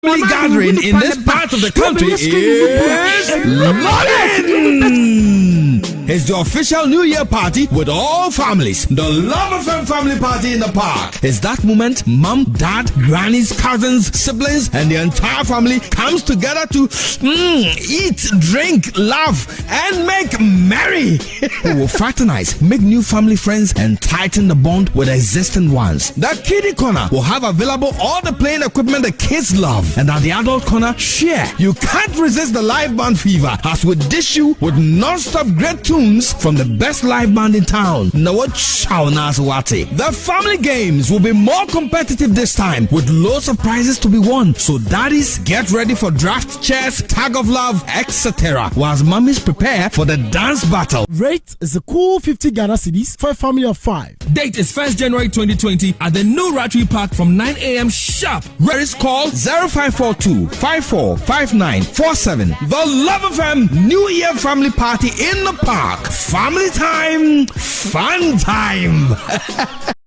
Family gathering in this part of the country is London. It's the official New Year party with all families. The Love FM family party in the park. It's that moment mom, dad, grannies, cousins, siblings, and the entire family comes together to eat, drink, laugh, and make merry. We will fraternize, make new family friends, and tighten the bond with existing ones. The kiddie corner will have available all the playing equipment the kids love. And at the adult corner, share. You can't resist the live band fever as we dish you with non-stop great tunes from the best live band in town. The family games will be more competitive this time with loads of prizes to be won. So daddies, get ready for draft chairs, tag of love, etc. Whilst mummies prepare for the dance battle. Rate is a cool 50 Ghana cedis for a family of 5. Date is 1st January 2020 at the new Rattray Park from 9 a.m. sharp. Where is call 0542 545947. The Love FM New Year Family Party in the park. Family time, fun time.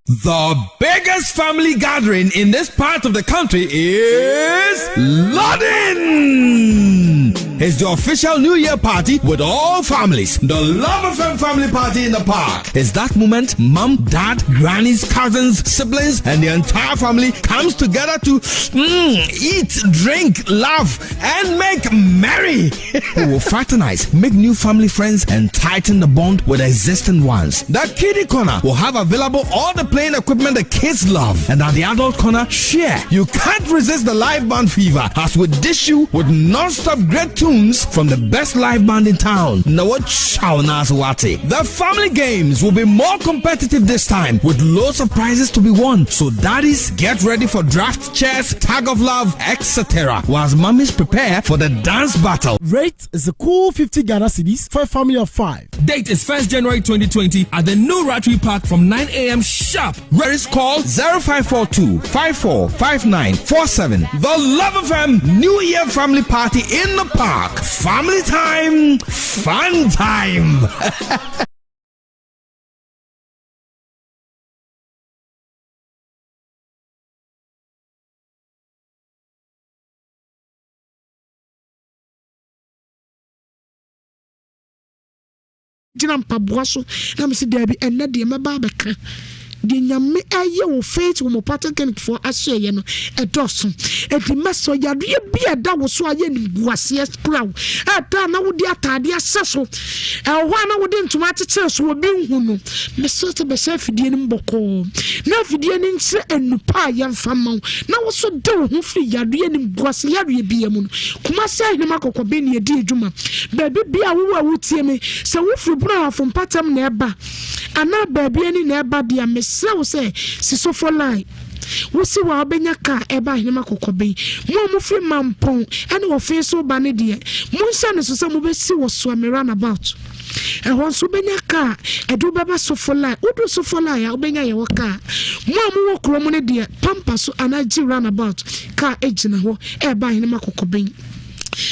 The biggest family gathering in this part of the country is London. It's the official New Year party with all families. The Love FM family party in the park. It's that moment mom, dad, grannies, cousins, siblings, and the entire family comes together to eat, drink, laugh, and make merry. We will fraternize, make new family friends, and tighten the bond with existing ones. The kiddie corner will have available all the playing equipment the kids love. And at the adult corner, share. You can't resist the live band fever as we dish you with non-stop great tunes from the best live band in town. The family games will be more competitive this time with loads of prizes to be won. So daddies, get ready for draft chairs, tag of love, etc. Whilst mummies prepare for the dance battle. Rate is a cool 50 Ghana cedis for a family of 5. Date is 1st January 2020 at the new Rattray Park from 9 a.m. sharp. Where is call 0542 545947. The Love FM New Year Family Party in the park. Family time, fun time. Gyina mpaboa so na mese daabi ɛnnɛ deɛ mɛba abɛka deɛ Nyame ɛyɛ wɔ Faith Homeopathic Clinic foɔ asoɛyɛ no ɛdɔɔso enti mɛsɔ yareɛ bi a ɛda wo so a yɛ animguaseɛ kura wo ɛda a na wode ataadeɛ ahyɛ so ɛwɔ hɔ a na wode ntoma akyekyere so obi nhu no mesrɛ sɛ bɛhyɛ afidie no mu bɔkɔɔ na afidie no nkyerɛ nnupa a yɛmfa ma wo na wo so de wo ho firi yareɛ animguase yareɛ bia mu no Kumasi Ahenem Akɔkɔben na yɛdi adwuma. Baabi biara a wowɔ a wotie me, sɛ wofiri Brong-Ahafo mpatam na ɛba anaa baabi ani na ɛba deɛ a, mesrɛ wo sɛ si Sofo line. Wosi hɔ a wobɛnya kaa ɛba Ahenem Akɔkɔben. Mo a mofiri Mampɔn ne Ɔfee so reba no deɛ, monhyɛ no so sɛ mobɛsi wɔ Suame Runabout. Ɛhɔ nso wobɛnya kaa ɛde wo bɛba Sofo line. Woduru Sofo line a, wobɛnya yɛwɔ kaa. Mo a mowɔ kurom no deɛ, Pampa so anaa Gyi Runabout kaa gyina hɔ ɛreba Ahenem Akɔkɔben.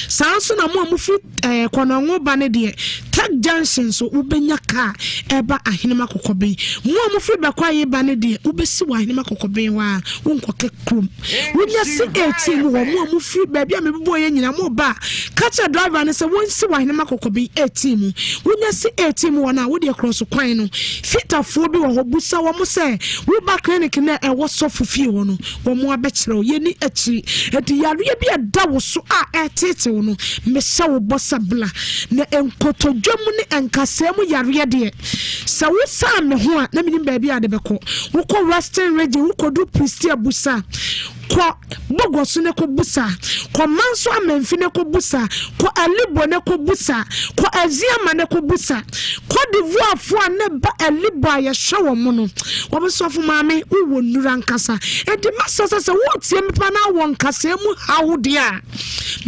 Saa nso na mo a mofiri ɛɛ eh, Kɔnɔngo ba no deɛ, Tech Junction so wobɛnya kaa ɛreba Ahenem Akɔkɔben. Mo a mofiri Bɛkwaye ba no deɛ, wobɛsi wɔ Ahenem Akɔkɔben hɔ a, wonkɔka kurom. Wonya si 18 mu hɔ, mo a mofiri baabi a mebobɔ yɛ nyinaa, mo ba a, ka kyerɛ driver no sɛ wɔnsi wɔ Ahenem Akɔkɔben 18 mu. Wonya si 18 mu hɔ no a, wodeɛ cross kwan no. Fitafoɔ bi wɔ hɔ, busa wɔn sɛ woba clinic no a ɛwɔ sɔfo fie hɔ no, wɔn abɛkyerɛ wo. Yɛnni akyiri. Enti yareɛ bi a ɛda wo so a ɛreteetee wo no, mehyɛ wo bɔ sɛ bla. Na nkotodwe mu ne nkasɛɛ mu yareɛ deɛ, sɛ wosan me ho a, na menim baabi a de bɛkɔ. Wokɔ Western Region, wokɔdu Prestea busa. Kɔ Bogoso ne kɔ busa. Kɔ Manso Amenfi ne kɔ busa. Kɔ Alibo ne kɔ busa. Kɔ Aziama ne kɔ busa. Cote d'Ivoirefoɔ a ne ba Alibo a yɛhwɛ wɔn no, Wɔn sɔfo maame, wowɔ nnuru ankasa. Enti mɛsrɛ sɛ sɛ woretie me paa na wɔ nkasɛɛ mu haw deɛ a,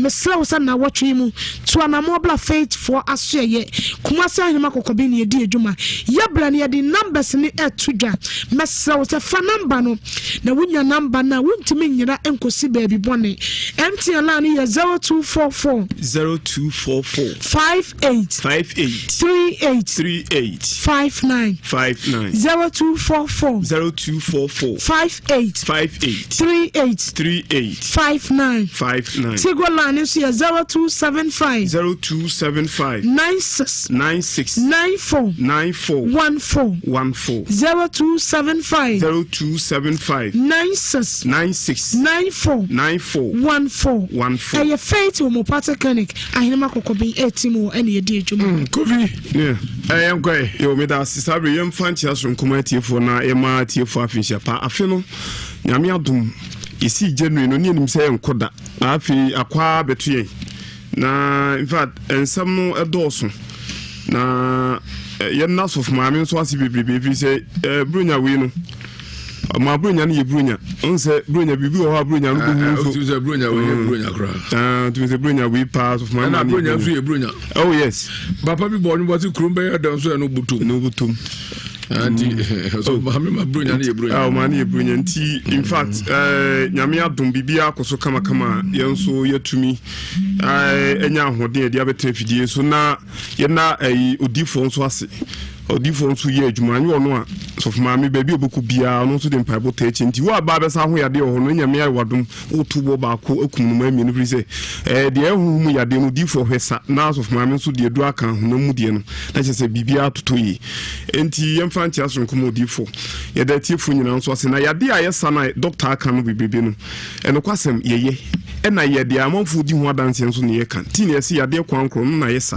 mesrɛ wo sɛ nnawɔtwe yi mu, tu anammɔn bra Faithfoɔ Asoɛeɛ, Kumasi Ahenema Kɔkɔben na yɛdi adwuma. Yɛbrɛ no, yɛde numbers no reto dwa. Mɛsrɛ wo sɛ fa number no, na wonya number no a, wontumi Ɛmma nyera nkɔsi baabi bɔne. MTN line no yɛ 0244. 0244. 58. 58. 38. 38. 59. 59. 0244. 0244. 58. 58. 38. 38. 59. 59. Tigo line nso yɛ 0275. 0275. 96. 96. 94. 94. 14. 14. 0275. 0275. 96. 96. 94. 94. 14. 14. Ɛyɛ Faith Homeopathic Clinic, Ahenema Kɔkɔben ɛti mu ɛna yɛdi adwuma. Kofi. Yeah. Ɛyɛ nkɔɛ. Yo, meda ase. Saa bere yɛmfa nkyea soronko ma atiefoɔ na yɛma atiefoɔ afinhyia pa. Afe no, Nyame adom, yɛsii January no ne yɛnim sɛ yɛnkɔ da, na afei akwaa bɛto yɛn. Na in fact, nsɛm no ɛdɔɔso, na yɛnna sɔfo maame nso ase bebrebe, ɛfiri sɛ buronya wei no ma buronya no yɛ buronya. Ɔn sɛ buronya biribi wɔ hɔ a buronya no bɛhu nso. Wotumi sɛ buronya wei yɛ buronya koraa. Tumi sɛ buronya wei paa, sɔfo maame. Ɛna buronya nso yɛ buronya. Oh yes. Papa bi bɔ ɔnwom sɛ kurom bɛyɛ dɛn so ɛno butom. No butom. Nti so maame ma buronya no yɛ buronya. Ah, maame yɛ buronya. Nti in fact, Nyame adom, biribiara akɔ so kamakama. Yɛn nso yɛtumi ɛnya ahoɔden yɛde abɛtena afidie so, na yɛna ɛyi odiifoɔ nso ase. Odiifoɔ nso yɛ adwuma, anyɛ ɔno a sɔfo maame baabi a ɔbɛkɔ biara ɔno nso de mpaebɔ taa akyi. Nti wo a ba bɛsa ho yadeɛ wɔ hɔ no, Nyame ayɛ wadom, woto bɔ baako akum no ma mmienu, firi sɛ deɛ ɛhoho mu yadeɛ no odiifoɔ hwɛ sa, na sɔfo maame nso deɛ duro aka honam mu deɛ no, na kyerɛ sɛ biribiara totɔ yie. Nti yɛmfa nkyea soronko ma odiifoɔ. Yɛda atiefoɔ nyinaa nso ase. Na yadeɛ a yɛsa no a dɔkta aka no bebrebe no, ɛnokwasɛm yɛyɛ, ɛna yɛde amanfoɔ di ho adanseɛ nso ne yɛka. Nti na yɛse yadeɛ kwan korɔ no na yɛsa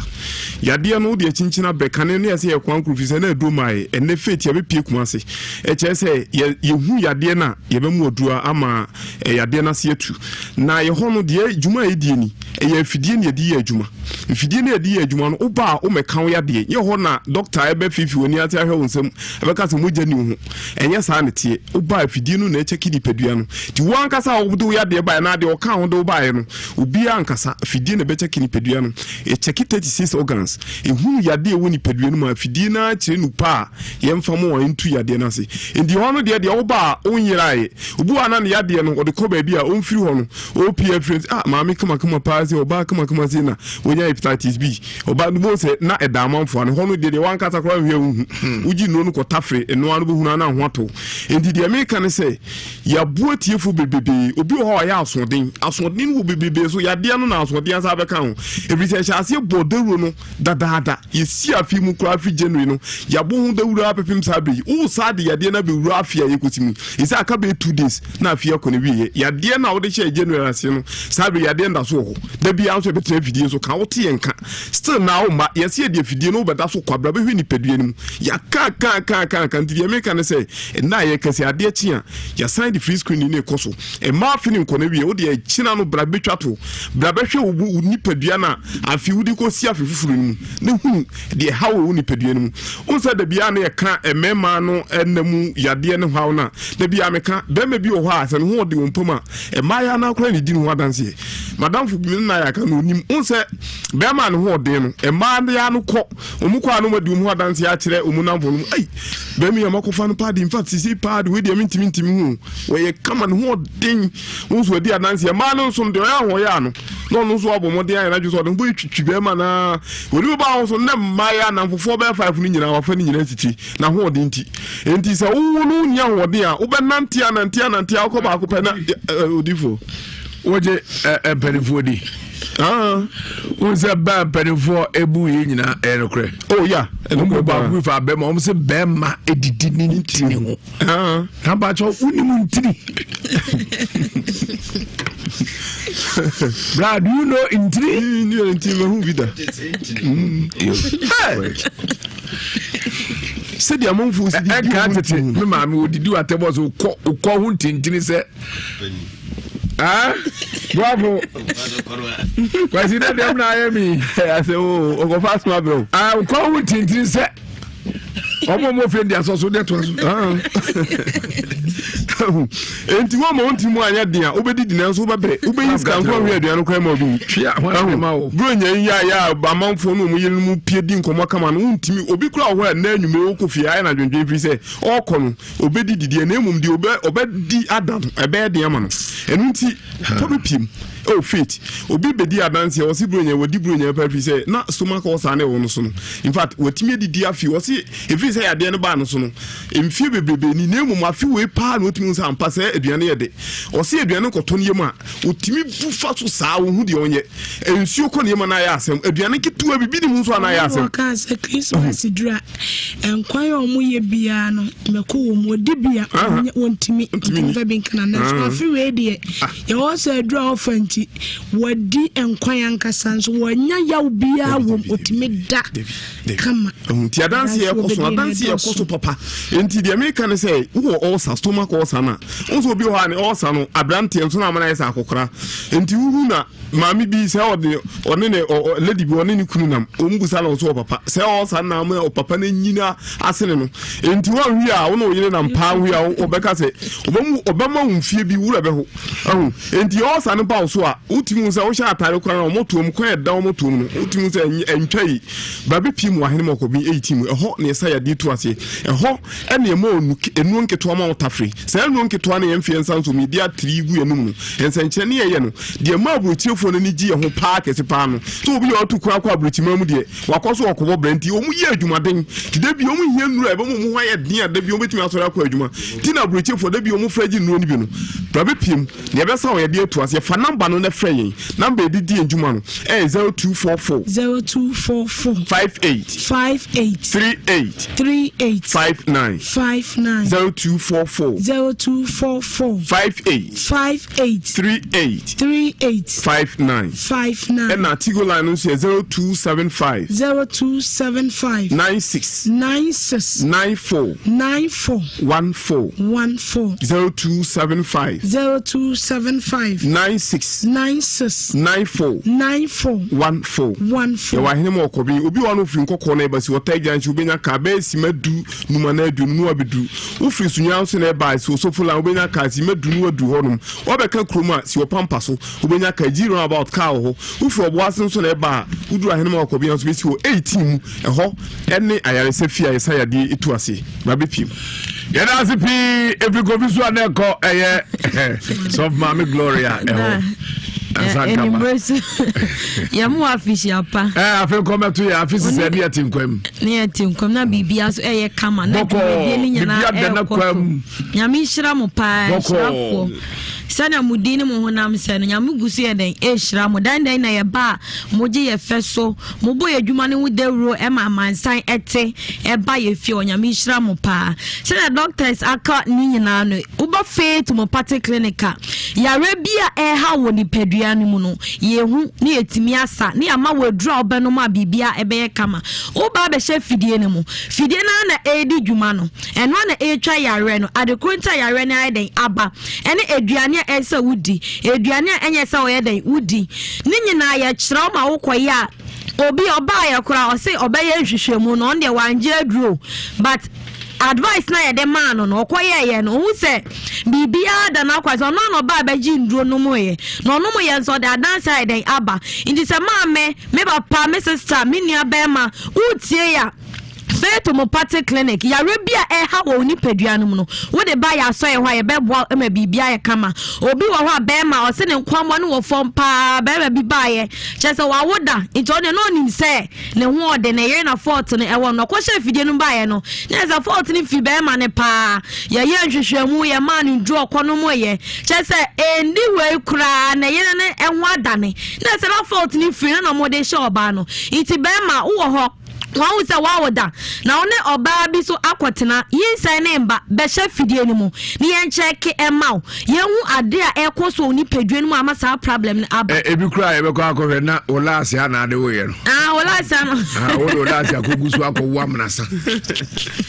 yadeɛ no, wode akyinkyini abrɛ. Kane no yɛsɛ yɛ kwan korɔ, firi sɛ na aduro maayɛ. Ɛnnɛ Faith yɛbɛpie kuma ase, ɛkyerɛ sɛ yɛhu yadeɛ no a yɛbɛmu aduro ama yadeɛ no ase atu. Na yɛhɔ no deɛ, dwuma a yɛdie ni, ɛyɛ afidie ne yɛde yɛ adwuma. Mfidie ne yɛde yɛ adwuma no, woba a womɛka wo yadeɛ nyɛ hɔ na dɔkta ɛbɛfifi w'ani ase ahwɛ wo nsam ɛbɛka sɛ mogya ni wo ho. Ɛnyɛ saa ne teɛ. Woba afidie no na ɛkyɛke nipadua no. Nti wo ankasa a wode wo yadeɛ baeɛ na adeɛ ɔka ho de wo baeɛ no, obiara ankasa, afidie na ɛbɛkyɛke nipadua no. Ɛkyɛke 36 organs, ɛhunu yadeɛ ɛwɔ nipadua no mu a, afidie no akyerɛ nu pa a yɛmfa ma wɔn ntu yadeɛ no ase. Nti hɔ no deɛ woba a wonyeraeɛ. Obi wɔ a na ne yadeɛ no ɔde kɔ baabi a ɔmfiri hɔ no, ɔpie afiri, ah, maame kamakama paa sɛ ɔbaa kamakama sɛ na wɔnya hepatitis B. Ɔba no bɔ sɛ na ɛda amanfoɔ ano hɔ no deɛ wankasa koraa nhwɛ wohu. Wogye nnuro no kɔtafere ɛnoa no, bɛhunu ana ho atɔ. Nti deɛ meka ne sɛ yɛaboa tiefo bebrebee. Obi wɔ hɔ a ɔyɛ asoɔden, asoɔden no wɔ bebrebee so yadeɛ no na asoɔden asa bɛka ho, ɛfiri sɛ ɛhyɛ aseɛ bɔ dawuro no dadaada. Yɛsi afe mu koraa, firi January no yɛabɔ ho dawuro apepem saa bere yi. Wo saa de yadeɛ no abɛwura afe a yɛkɔsi mu, ɛsɛ aka bɛyɛ 2 days na afe akɔ no wieɛ. Yadeɛ no a wode hyɛɛ January ase no, saa bere yadeɛ no da so wɔ hɔ. Da biara nso yɛbɛtena afidie so ka wote yɛn ka still na womma yɛsɛ yɛde afidie no wobɛda so kwabra bɛhwɛ nipadua no mu. Yɛaka ka ka ka ka. Nti deɛ meka ne sɛ ɛnna a yɛka sɛ adeɛ kye a yɛsan de free screen ne kɔ so. Ɛma afe ne nkɔ no wie, wode akyina no bra bɛtwa to, bra bɛhwɛ wo nipadua no a afe wode kɔsi afe foforɔ no mu ne hunu deɛ ɛha wɔ wo nipadua no mu. Wo sɛ da biara ne yɛka mmarima no ɛna mu yadeɛ ne haw no a, da biara meka bɛrima bi wɔ hɔ a sɛ ne ho ɔde wɔ mpam a, mmaayɛ no akora ne di ne ho adanseɛ. Madamfo bi ne na yɛaka no, onim wo sɛ bɛrima ne ho ɔden no, mmaa no ya no kɔ ɔmu kɔ a no madi ɔmu ho adanseɛ akyerɛ ɔmu namfo no mu. Ai, bɛrima yi a makɔfa no paa de, in fact sisi paa de, wei deɛ mentimi ntimi ho, wɔyɛ kama, ne ho ɔden. Wo nso adi adanseɛ. Mmaa no nso no deɛ ɔyɛ ahoɔyɛ ano na ɔno nso abɔ mmɔden ayɛ n'adwene sɛ ɔde ho bɛyɛ twitwi bɛrima naa wɔde bɛba ho so nnɛ. Mmaa yɛ anamfofoɔ bɛyɛ five no nyinaa wafa ne nyinaa titi na ahoɔden nti. Nti sɛ wowo no wonni ahoɔden a, wobɛnante anante anante a wokɔ baako pɛ na odifo. Wogye mpanimfoɔ di wohu sɛ baa mpanimfoɔ ɛbu yɛ nyinaa ɛyɛ nokorɛ. Oh yeah. Ɔmo baako bi fa bɛrima, ɔmo sɛ bɛrima ɛdidi ne ntini ho. Na mpakyɛ wonim ntini? Bra, do you know ntini? Ntini mahu bi da. Sɛdeɛ amanfoɔ si didi. Ɛka tete me maame wɔdidi wɔ atɛbɔ so wokɔ wokɔ ho ntintini sɛ ah bravo Kwasi dɛ dɛm na ayɛ mi. Asɛ o ɔkɔfa asoma brɛ o. Ah, wokɔ ho ntintini sɛ. Ɔmo ɔmo fɛ di asɔ so de to so. Enti wɔn ma wɔn ti mu anyɛ den a wobɛdidi nanso wobɛbrɛ wobɛyi sika nko ahwɛ aduane koraa ma obi bro nya yi a yɛ a amanfoɔ no wɔn yerenom pie di nkɔmmɔ kama no wontumi obi koraa wɔ hɔ a nnɛ anwummerɛ wokɔ fie ayɛ no adwendwen firi sɛ ɔrekɔ no ɔbɛdidi deɛ na mmom deɛ ɔbɛdi ada no ɛbɛyɛ den ama no ɛno nti tɔ bɛpiem oh faith obi bɛdi adanseɛ ɔse bro nya wɔdi bro nya paa firi sɛ na stomach ulcer ne ɛwɔ no so no in fact watumi adidi afi ɔse ɛfiri sɛ yadeɛ no baa no so no Mfeɛ bebrebe ni, na mmom afe wei paa na ɔtumi hu sɛ ampa sɛ aduane yɛ de. Ɔse aduane kɔtɔ ne yam a, ɔtumi bu fa so saa, ɔnhu deɛ ɔnyɛ. Nsuo kɔ ne yam a na ayɛ asɛm, aduane ketewa bi bi ne mu nso a na ayɛ asɛm. Ɔkaa sɛ Christmas duru a, nkwan a wɔyɛ biara no, mako wɔ mu. Ɔdi bi a, wɔntumi mfa bi nka n'ano. Nanso afe wei deɛ, yɛwɔ sɛ aduru a ɔfa nti, wadi nkwan ankasa nso, wɔanya yaw biara wɔ mu, ɔtumi da. kama. Nti adanse yɛ kɔ so adanse yɛ kɔ so papa nti deɛ meka ne sɛ wowɔ ɔlsa stomach ɔlsa no a wo sɛ obi wɔ hɔ a ne ɔlsa no aberanteɛ nso na amana yɛ sɛ akɔkora nti wohu na maame bi sɛ ɔde ɔne ne lady bi ɔne ne kunu nam wɔn busa na ɔso ɔpapa sɛ ɔlsa no ama ɔpapa no nyina asene no nti wɔnhwi a wo ne ɔyere nam paa hwi a ɔbɛka sɛ ɔbɛma wo mfie bi wura bɛho Ahu? Enti ɔɔsa no ba wo so a, wotumi hu sɛ wohyɛ atare koraa na wɔtoa mu, kwan a ɛda wɔn toa mu no, wotumi hu sɛ ɛntwa yi. Bra bɛpie mu wɔ Ahene Mɔkɔben 18 mu. Ɛhɔ na yɛsa yadeɛ tu aseɛ. Ɛhɔ na yɛma onu, nnuro nketewa ma wo tafere. Saa nnuro nketewa no yɛ mfeɛ nsa nso mu, yɛde atiri gu yɛn anum no. Nsɛnkyerɛnne a yɛyɛ no, deɛ ɛma aburokyirefoɔ no ani gye yɛn ho paa kɛse paa no, sɛ obi a ɔtu kwan akɔ aburokyiman mu deɛ, wakɔ so ɔkɔbɔ bra nti, wɔyɛ adwumaden. Nti da bi wɔn hia nnuro a ɛbɛma wɔn ho ayɛ den a da bi wɔn bɛtumi asɔre akɔ adwuma. Nti na aburokyefoɔ da bi wɔn frɛ gye nnuro no bi no. Bra bɛpiem na yɛbɛsa wɔn yɛde atu aseɛ. Fa namba no na frɛ yɛn. Namba yɛde di yɛn dwuma no ɛyɛ 0244. 0244. 58. 58. 38. 38. 59. 59. 0244. 0244. 58. 58. 38. 38. 59. 59. Ɛna Tigo line no nso yɛ 0275. 0275. 96. 96. 94. 94. 14. 14. 0275. 0275. 96. 96. 94. 94. 14. 14. Yɛwɔ ahene mu ɔkɔben obi wɔ no ofiri nkɔkɔɔ na ɛba si ɔtaa gya nkyɛn wobɛnya kaa bɛyɛ sima du num anaa aduonu no abɛduru wofiri sunyaa nso na ɛba si osofo line wobɛnya kaa sima du no aduru hɔnom wabɛka kurom a si ɔpampa so Wobɛnya car, G round about car wɔ hɔ. Wofiri Ɔboase nso na ɛba a, woduru Ahenemma Ɔkɔbea nso bɛsi hɔ 18 mu. Ɛhɔ ne ayaresa fie a yɛsa yadeɛ ɛtu ase. Bra bɛpiem. Yɛda ase pii ɛfiri Kofi so a na ɛkɔ ɛyɛ sɔfo maame Gloria ɛhɔ. Anwummerɛ so yɛn mu afihyia pa. Ɛɛ afei nkɔmɛto yɛ afi sisɛ ne yɛte nkwam. Ne yɛte nkwam na biribiara so ɛyɛ kama na dwumadie ne nyinaa ɛrekɔ so. Nyame nhyira mo paa nhyirafoɔ. Sɛnea mo din ne mo honam sɛ no, Nyame gu so yɛ dɛn? Ɛrehyira mo. Dɛn dɛn na yɛba a mogye yɛ fɛ so, mobɔ yɛ adwuma no ho dawuro ma amansan ɛte ɛba yɛ fie hɔ. Nyame nhyira mo paa. Sɛnea doctors aka ne nyinaa no, woba Faith Homeopathic Clinic a, yareɛ bi a ɛreha wɔ nipadua no mu no, yɛhu ne yɛtumi asa ne yɛama wo aduro a wobɛnom a biribiara ɛbɛyɛ kama. Woba abɛhyɛ fidie no mu. Fidie no ara na ɛredi dwuma no. Ɛno ara na ɛretwa yareɛ no. Ade koro nti a yareɛ no ayɛ dɛn aba. Ɛne aduane a ɛsɛ sɛ wodi, aduane a ɛnyɛ sɛ ɔyɛ dɛn wodi. Ne nyinaa yɛkyerɛ wo ma wokɔyɛ a, obi ɔbaeɛ koraa ɔse ɔbɛyɛ nhwehwɛmu no ɔno deɛ wangye aduro but advice na yɛde maa no no ɔkɔyɛɛyɛ no ɔhu sɛ biribiara da n'akwan sɛ ɔno ana ɔbaa bɛgye nduro nom yɛ na ɔnom yɛ nso ɔde adanse ayɛ dɛn aba nti sɛ maame me papa me sister me nua bɛrima wotie a Faith Homeopathic Clinic, yareɛ bi a ɛha wɔ wo nipadua no mu no, wode ba yɛ asɔre hɔ a yɛbɛboa ma biribi ayɛ kama. Obi wɔ hɔ a bɛrima ɔse ne nkwammɔ no wɔ fam paa, bɛrima bi baeɛ, kyerɛ sɛ wawo da, nti ɔno deɛ na ɔnim sɛ ne ho ɔde, ne yere na fault no ɛwɔ no. Ɔkɔhyɛ afidie no baeɛ no, na kyerɛ sɛ fault no firi bɛrima no paa. Yɛyɛ nhwehwɛmu, yɛmaa no nnuro ɔkɔnom yɛ, kyerɛ sɛ ɛndi wei koraa ne yere no ɛho adane. Na kyerɛ sɛ na fault no firi no na wɔde hyɛ ɔbaa no. Nti bɛrima wowɔ hɔ, Wahu sɛ woawo da, na wo ne ɔbaa bi so akɔtena, nyinsɛn ne mba bɛhyɛ fidie no mu, ne yɛnkyɛke mma wo, yɛnhu ade a ɛrekɔ so wɔ wo nipadua no mu a ama saa problem no aba. Ɛ, ebi koraa yɛbɛkɔ akɔhwɛ na wo laase a na ade woyɛ no. Ah, wo laase ano. Ah, wode wo laase akɔgu so akɔwo amenasa.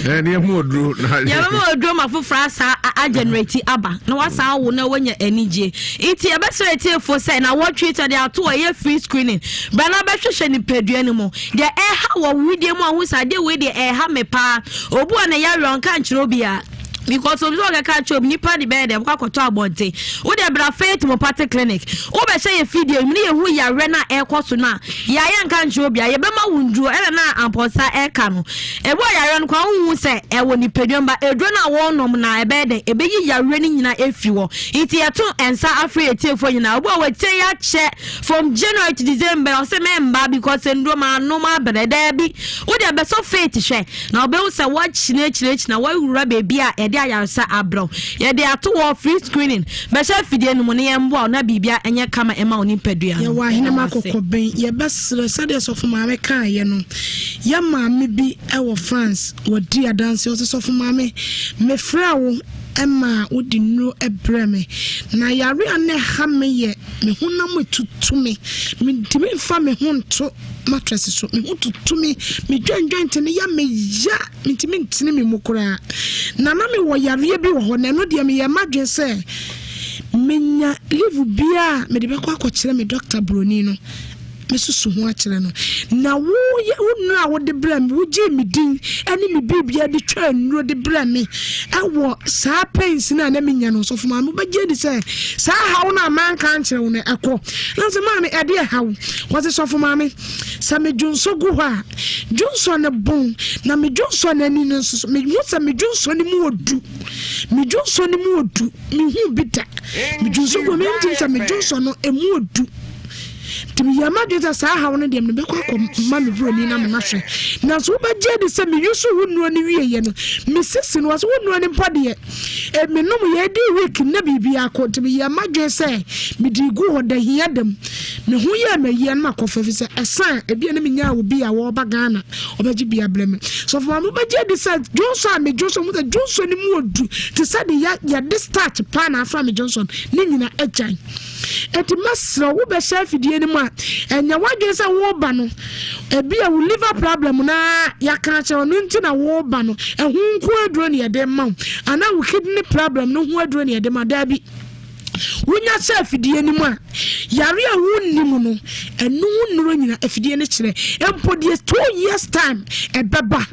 Ɛ, ne yɛhu oduro. Yɛbɛma oduro ma foforɔ asa agenerate aba, na wasan awo na wanya anigye. Nti yɛbɛsrɛ atiefoɔ sɛ na wɔtwe sɛ de ato hɔ, ɛyɛ free screening. Bra na bɛhwehwɛ nipadua no mu. Deɛ ɛha wɔ wo. wedeɛ mu a wohu sɛ adeɛ wei deɛ ɛha me paa. Obi wɔ ne yareɛ ɔnka nkyerɛ obiara. Because obi sɛ ɔkɛka kyerɛ obi nipa de bɛyɛ dɛ bɛkɔ akɔtɔ abɔnten. Wo deɛ bra Faith Homeopathic Clinic. Wobɛhyɛ yɛ fidie mu ne yɛhu yareɛ no a ɛrekɔ so no a, yɛ a yɛnka nkyerɛ obiara. Yɛbɛma wo nnuro ɛna na Ampɔnsa ɛreka no. Ebi wɔ yareɛ no koraa wonhu sɛ ɛwɔ nipadua mu ba aduro no a wɔrenom no a ɛbɛyɛ dɛn ɛbɛyi yareɛ no nyinaa afiri hɔ. Nti yɛto nsa afrɛ yɛn tiefoɔ nyinaa. Obi wɔ hɔ watie yɛ akyɛ from January to December ɔsɛ mɛmba because nnuro manom abrɛ. Daabi, wo deɛ bɛsɔ Faith hwɛ. Na wɔbɛhu sɛ woakyinakyinakyina, woawura baabi a yɛde ayaresa abrɛ wo. Yɛde ato hɔ free screening. Bɛhyɛ afidie no mu na yɛmmoa wo na biribia nyɛ kama mma wo nipadua no. Yɛwɔ Ahenem Yɛda wo ase. Akokɔben. Yɛbɛsrɛ, sɛdeɛ Sɔfo Maame kaeɛ no, yɛn maame bi wɔ France, wadi adanseɛ, ɔse, Sɔfo Maame, mefrɛɛ wo maa wode nnuro brɛɛ me, na yareɛ a na ɛha me yɛ me honam retutu me, mentumi mfa me ho nto mattress so, me ho tutu me, me dwendwen te no yɛ me ya, mentumi ntene me mu koraa. Na na mewɔ yareɛ bi wɔ hɔ, na ɛno deɛ meyɛ m'adwene sɛ menya leave biara a mede bɛkɔ akɔkyerɛ me dɔkta buroni no, mɛsusu ho akyerɛ no. Na wo yɛ wo nnuro a wode brɛ me, wogyee me din ne me biribiara de twaa nnuro de brɛ me ɛwɔ saa pains no a na menya no, sɔfo maame wobɛgye adi sɛ saa haw no a manka ankyerɛ wo no ɛkɔ. Na sɛ maame ɛde ɛhaw Wɔse sɔfo maame, sɛ me dwonsɔ gu hɔ a, dwonsɔ no bon, na me dwonsɔ no ani no nso so, mehu sɛ me dwonsɔ no mu odu. Me dwonsɔ no mu odu, mehu bi da. Me dwonsɔ gu hɔ, mehu sɛ me dwonsɔ no emu odu. Nti meyɛɛ m'adwene sɛ saa haw no deɛ mede bɛkɔ akɔma me buroni na mema hwɛ. Nanso wobɛgye adi sɛ meyi so wo nnuro no wieɛ no, me sisi no, wɔse wo nnuro no mpo deɛ, E menom yɛ edii week na biribiara kɔ nti meyɛɛ m'adwene sɛ mede regu hɔ da hia da mu. Me ho yɛɛ me ayie na makɔfa efisɛ ɛsa a ebia na menyaa obi a ɔreba Ghana ɔbɛgye bi abrɛ me. Sɔfo maame wobɛgye adi sɛ dwonsɔ a medwonsɔ mu sɛ dwonsɔ no mu odu te sɛ de yɛ yɛde starch paa na afra me dwonsɔ no ne nyina agyae. Enti mɛsrɛ wo wobɛhyɛ afidie no mu a ɛnyɛ w'adwene sɛ woreba no Ebia wo liver problem no ara yɛaka akyerɛ wo no nti na woreba no, ɛho nko aduro na yɛde ma wo, anaa wo kidney problem no ho aduro na yɛde ma. Daabi. Wonya sɛ afidie no mu a, yare a wonnim no, ɛno ho nnuro nyina afidie no kyerɛ. Mpo deɛ 2 years time ɛbɛba.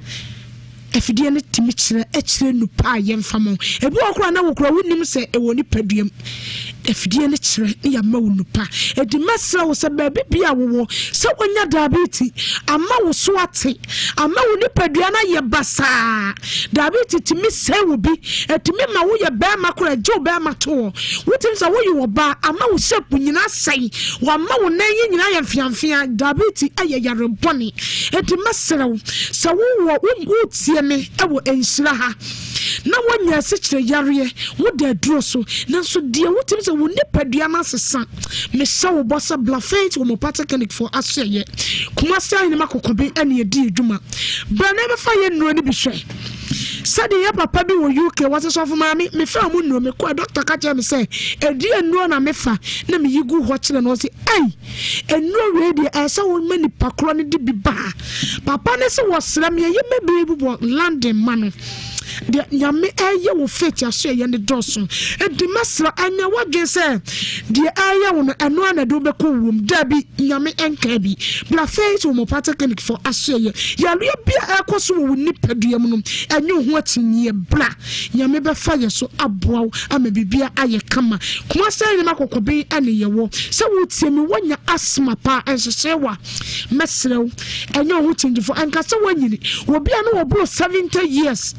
Afidie no tumi kyerɛ kyerɛ nnupa a yɛmfa ma wo. Ebi wɔ hɔ koraa na wo koraa wonnim sɛ ɛwɔ nipadua mu. Afidie no kyerɛ na yɛama wo nnupa. Enti mɛsrɛ wo sɛ baabi biara a wowɔ, sɛ woanya diabetes ama wo so ate, ama wo nipadua no ayɛ basaa. Diabetes tumi sɛe wo bi, ɛtumi ma woyɛ barima koraa ɛgye wo barima to hɔ. Wotumi sɛ woyɛ ɔbaa ama wo shape nyinaa asɛe, wama wo nan yi nyinaa ayɛ mfeamfea. Diabetes yɛ yare bɔne. Enti mɛsrɛ wo sɛ wowɔ wotie me wɔ nhyira ha na woanya asikyire yareɛ, woda aduro so, nanso deɛ wotumi sɛ wo nipadua no asesa, mehyɛ wo bɔ sɛ bla Faith Homeopathic Clinic foɔ asoɛyɛ, Kumasi Ahenema Kokobe ɛne ɛdi adwuma. Bra na ɛbɛfa yɛ nnuro no bi hwɛ. Sɛdeɛ yɛ papa bi wɔ UK, wɔse sɔfo maame, mefaa mu nnuro, mekɔɛ dɔkta ka kyerɛ me sɛ ɛdeɛ nnuro na mefa na meyi gu hɔ kyerɛ no, ɔse ei, Nnuro wei deɛ ɛyɛ sɛ woma nipa korɔ no de bi ba ha. Papa no sɛ wɔsrɛ me ɛyɛ mɛ bɛ bɔ London ma no. Deɛ Nyame ɛyɛ wo faith aso ɛyɛ ne dɔɔso. Enti mɛsrɛ ɛnyɛ wadwen sɛ deɛ ɛyɛ wo no ɛno ara na ɛde wobɛkɔ wuom. Dabi, Nyame ɛnkaa bi. Bra Faith Homeopathic Clinic fo aso ɛyɛ. Yareɛ bi a ɛkɔ so wɔ wo nipadua mu no ɛnyɛ wo ho akyinnyeɛ. Bra. Nyame bɛfa yɛ so aboa wo ama biribiara ayɛ kama. Kumasi Ahenem Akɔkɔben ɛne yɛwɔ. Sɛ wotie me woanya asthma paa ɛnhyehyee wo a, mɛsrɛ wo ɛnyɛ wo ho kyingyefo. Ɛnka sɛ woanyini. Obi a na wɔboro 70 years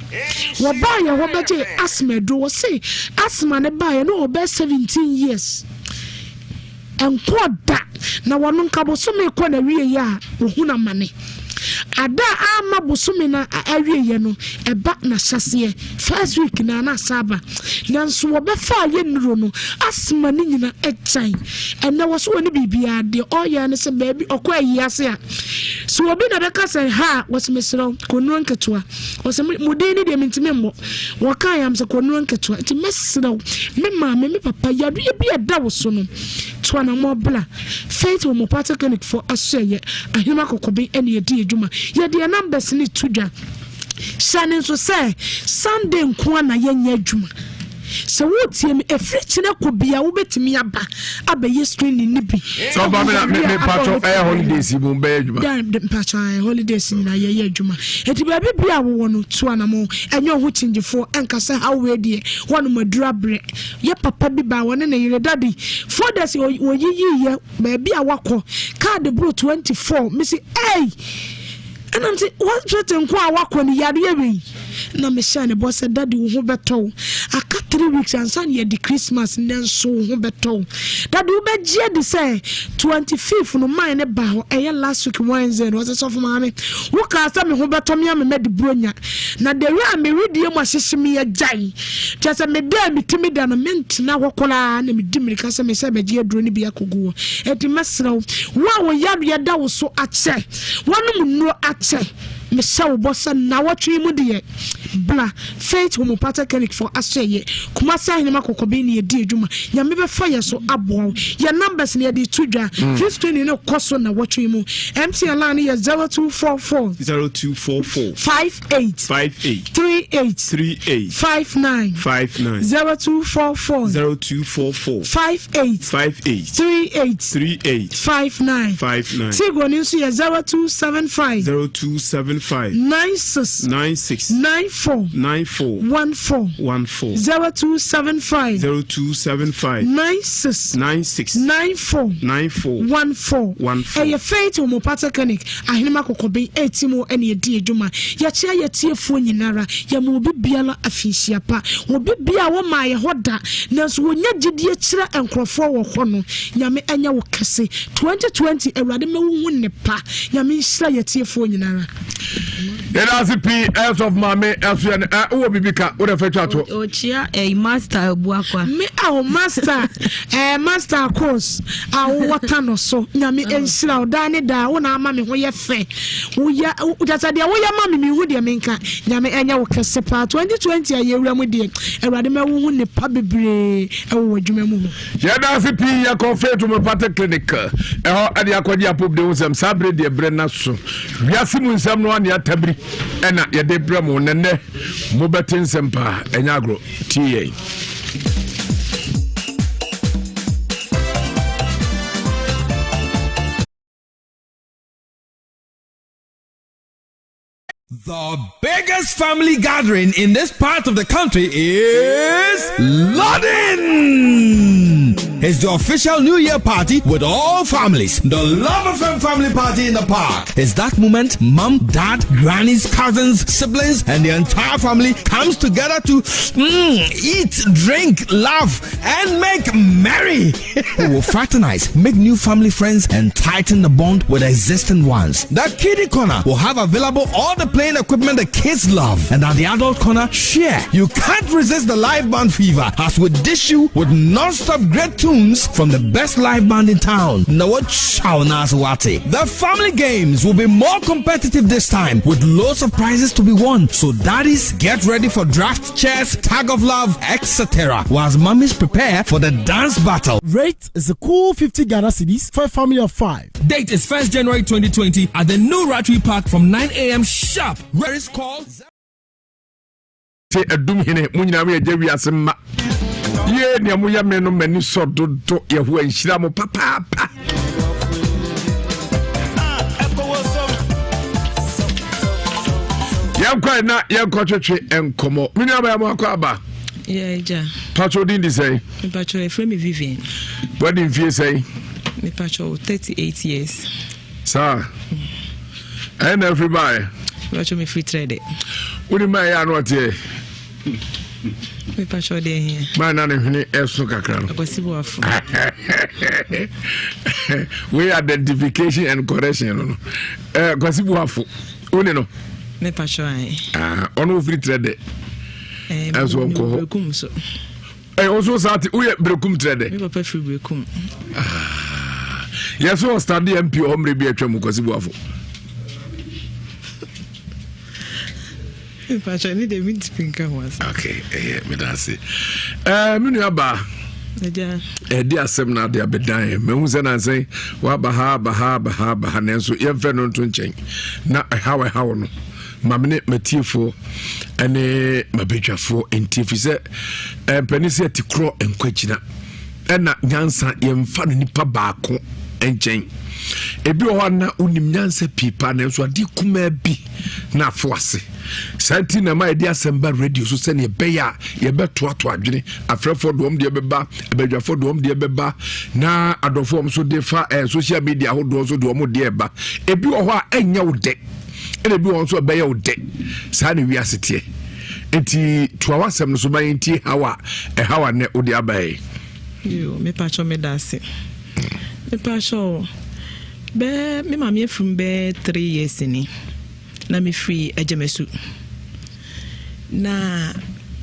wɔbaa yɛn hɔ bɛgyee asthma aduro. Wɔse asthma no baeɛ na ɔbɛyɛ 17 years. Ɛnkɔɔ da, na wɔno nka bosome kɔ n'awieɛ a, wɔhunu amane. Ada a amma bosome no awieɛ no, ɛba n'ahyɛseɛ, first week no a na asa aba. Nanso wɔbɛfaa yɛ nnuro no, asthma no nyina agyae. Ɛnnɛ wɔ so wɔne biribiara, deɛ ɔyɛ ne sɛ baabi ɔkɔ ayi ase a, sɛ obi na bɛka sɛ ha a, wɔse mesrɛ wo, kɔ nnuro nketewa. Ɔsɛ mo din no deɛ mentumi mmɔ. Wɔkaa yam sɛ kɔnnuro nketewa. Nti mɛsrɛ wo, me maame, me papa, yareɛ bi a ɛda wo so no, to anammɔn bra Faith Homeopathic Clinic foɔ asoɛeɛ, Ahenema Kɔkɔben ɛne yɛdi adwuma. Yɛde yɛn numbers no to dwa. Hyɛ no nso sɛ Sunday nko ara na yɛnyɛ adwuma. Sɛ woretie me, ɛfiri kyena kɔ bia wobɛtumi aba abɛyɛ screening no bi. Sɛ ɔba me na me me patro ɛyɛ holidays mu bɛyɛ adwuma. Da mpatro ɛyɛ holidays nyinaa yɛyɛ adwuma. Eti baabi bia wowɔ no tu anamo ɛnyɛ ɔho kyingyefoɔ ɛnka sɛ how wei deɛ wɔnom aduru abrɛ. Yɛ papa bi baa wɔne ne yere daddy folders wɔyiyiiɛ baabi a wakɔ card boro 24 mesi ei ɛnam sɛ hospital nko a wakɔ no yareɛ wei na mehyɛɛ ne bɔ sɛ daddy wo ho bɛtɔ wo aka 3 weeks ansa na yɛde Christmas nanso wo ho bɛtɔ wo daddy wobɛgye adi sɛ 25th no man ne ba hɔ ɛyɛ last week Wednesday no ɔsɛ sɔfo maame wokaa sɛ me ho bɛtɔ me ama madi buronya na the way a meredie mu ahyehye me agyae Kyerɛ sɛ, me da a mitumi da no, mentena hɔ koraa na midi mmirika sɛ mesɛ bɛgye aduro no bi akɔgu hɔ. Enti mɛsrɛ wo, wo a wo yareɛ da wo so akyɛ, woanom nnuro akyɛ, mehyɛ wo bɔ sɛ nnawɔtwe yi mu deɛ, bra Faith Homeopathic Clinic foɔ ahyɛeɛ, Kumasi Ahenema Kɔkɔben na yɛdi adwuma. Nyame bɛfa yɛn so aboa wo. Yɛn numbers no yɛde reto dwa. Free screening no rekɔ so nnawɔtwe yi mu. MTN line no yɛ 0244. 0244. 58. 58. 38. 38. 59. 59. 0244. 0244. 58. 58. 38. 38. 59. 59. Tigo ni nso yɛ 0275. 0275. 96. 96. 94. 94. 14. 14. 0275. 0275. 96. 96. 94. 94. 14. 14. Ɛyɛ Faith Homeopathic Clinic. Ahenema Kɔkɔben ɛti mu ɛna yɛdi adwuma. Yɛkyea yɛtiefoɔ nyinara. Yɛma obi biara afinhyia pa. Obi biara a wɔmaa yɛ hɔ da nanso wɔnya gyidie kyerɛ nkorɔfoɔ wɔ hɔ no, Nyame ɛnyɛ wo kɛse. 2020 Awurade ma wo hu nnepa. Nyame nhyira yɛtiefoɔ nyinara. Yɛda ase pii ɛsɔfo maame ɛso yɛ no ɛ wowɔ biribi ka wode fɛ twa to. Okyia ɛyi master abuakwa. Me awo master ɛɛ master course a wowɔ ta no so nyame nhyira wo daa ne daa wo na ama me ho yɛ fɛ woyɛ kyɛ deɛ woyɛ ma me mehu deɛ menka nyame ɛnyɛ wo kɛse paa 2020 a yɛwura mu deɛ awurade ma wo hu nnepa bebree ɛwɔ w'adwuma mu hɔ. Yɛda ase pii yɛkɔ Faith Homeopathic Clinic ɛhɔ ɛde akɔgye apɔmuden ho nsɛm saa bere deɛ berɛ no so wiase mu nsɛm no ane atabiri ɛna yɛde brɛ mo nɛnɛ mobɛte nsɛm paa ɛnyɛ agorɔ tie yɛn. The biggest family gathering in this part of the country is London. It's the official New Year party with all families. The Love FM family party in the park. It's that moment mom, dad, grannies, cousins, siblings, and the entire family comes together to mm, eat, drink, laugh, and make merry. We will fraternize, make new family friends, and tighten the bond with existing ones. The kiddie corner will have available all the playing equipment the kids love. And at the adult corner, share. You can't resist the live band fever as we dish you with non-stop great tunes from the best live band in town. The family games will be more competitive this time with loads of prizes to be won. So daddies, get ready for draft, chess, tag of love, etc. Whilst mummies prepare for the dance battle. Rate is a cool 50 Ghana cedis for a family of 5. Date is 1st January 2020 at the new Rattray Park from 9 a.m. sharp. Where is call? Te adum hene mo nyinaa moyɛ gya wiase mma yie nea moyɛ me no m'ani sɔ dodo Yehowa nhyira mo papaapa yɛnkɔ na yɛnkɔtwetwe nkɔmmɔ me nuabaa mu akɔ aba patro din de sɛn Mpacho efrɛ me Vivian. Wadi mfie sɛn? Mpacho 38 years. Saa. Ɛyɛ na afiri baeɛ? Mpacho me firi trɛ dɛ. Woni maa ɛyɛ ano ɔteɛ? Mpacho deɛ hia. Maa na ne hwene ɛso kakra no. Akwasi Boafo. Wei identification and correction no no. Eh, Kwasi Boafo. Woni no? Mepacho ae. Ah, ɔno ofiri trɛ dɛ. Eh, Ɛnso ɔnkɔ hɔ. So. Ɛyɛ wo so saa te woyɛ berekum trɛ dɛ. Me papa firi berekum. Ah, yɛ so ɔstade MP hɔ mmerɛ bi atwa mu Kwasi Boafo. Mpakyɛ ne deɛ mentumi nka ho asɛm. Okay, ɛyɛ meda ase. Ɛɛ me nua baa. Ɛde asɛm na ade abɛdan yɛ. Mahu sɛ nansɛn waba ha aba ha aba ha aba ha nanso yɛmfɛ no nto nkyɛn na ɛhaw ɛhaw no. Ma me ne m'atiefoɔ ne m'abadwafoɔ ntie firi sɛ eh, mpanin sɛ ɛte korɔ nkwagyina ɛna nyansa yɛmfa no nipa baako nkyɛn ebi wɔ hɔ a na wonim nyansa pii paa nanso ade kumaa bi na afo ase saa nti na ma yɛde asɛm ba radio so sɛnea ɛbɛyɛ a yɛbɛtoato adwene afrɛfoɔ de wɔn deɛ bɛba abadwafoɔ de wɔn deɛ bɛba na adɔfoɔ nso de fa eh, social media ahodoɔ nso de wɔn deɛ ba ebi wɔ hɔ a ɛnyɛ wo dɛ ɛna ebi wɔ hɔ nso ɛbɛyɛ wo dɛ saa na wiase teɛ nti toa w'asɛm no so ma yɛntie haw a ɛhaw a nnɛ wode aba yi. Yo, mepakyɛ meda ase. Mepakyɛ bɛɛ me maame afirim bɛɛ 3 years ni na mefiri Agyamasu. Na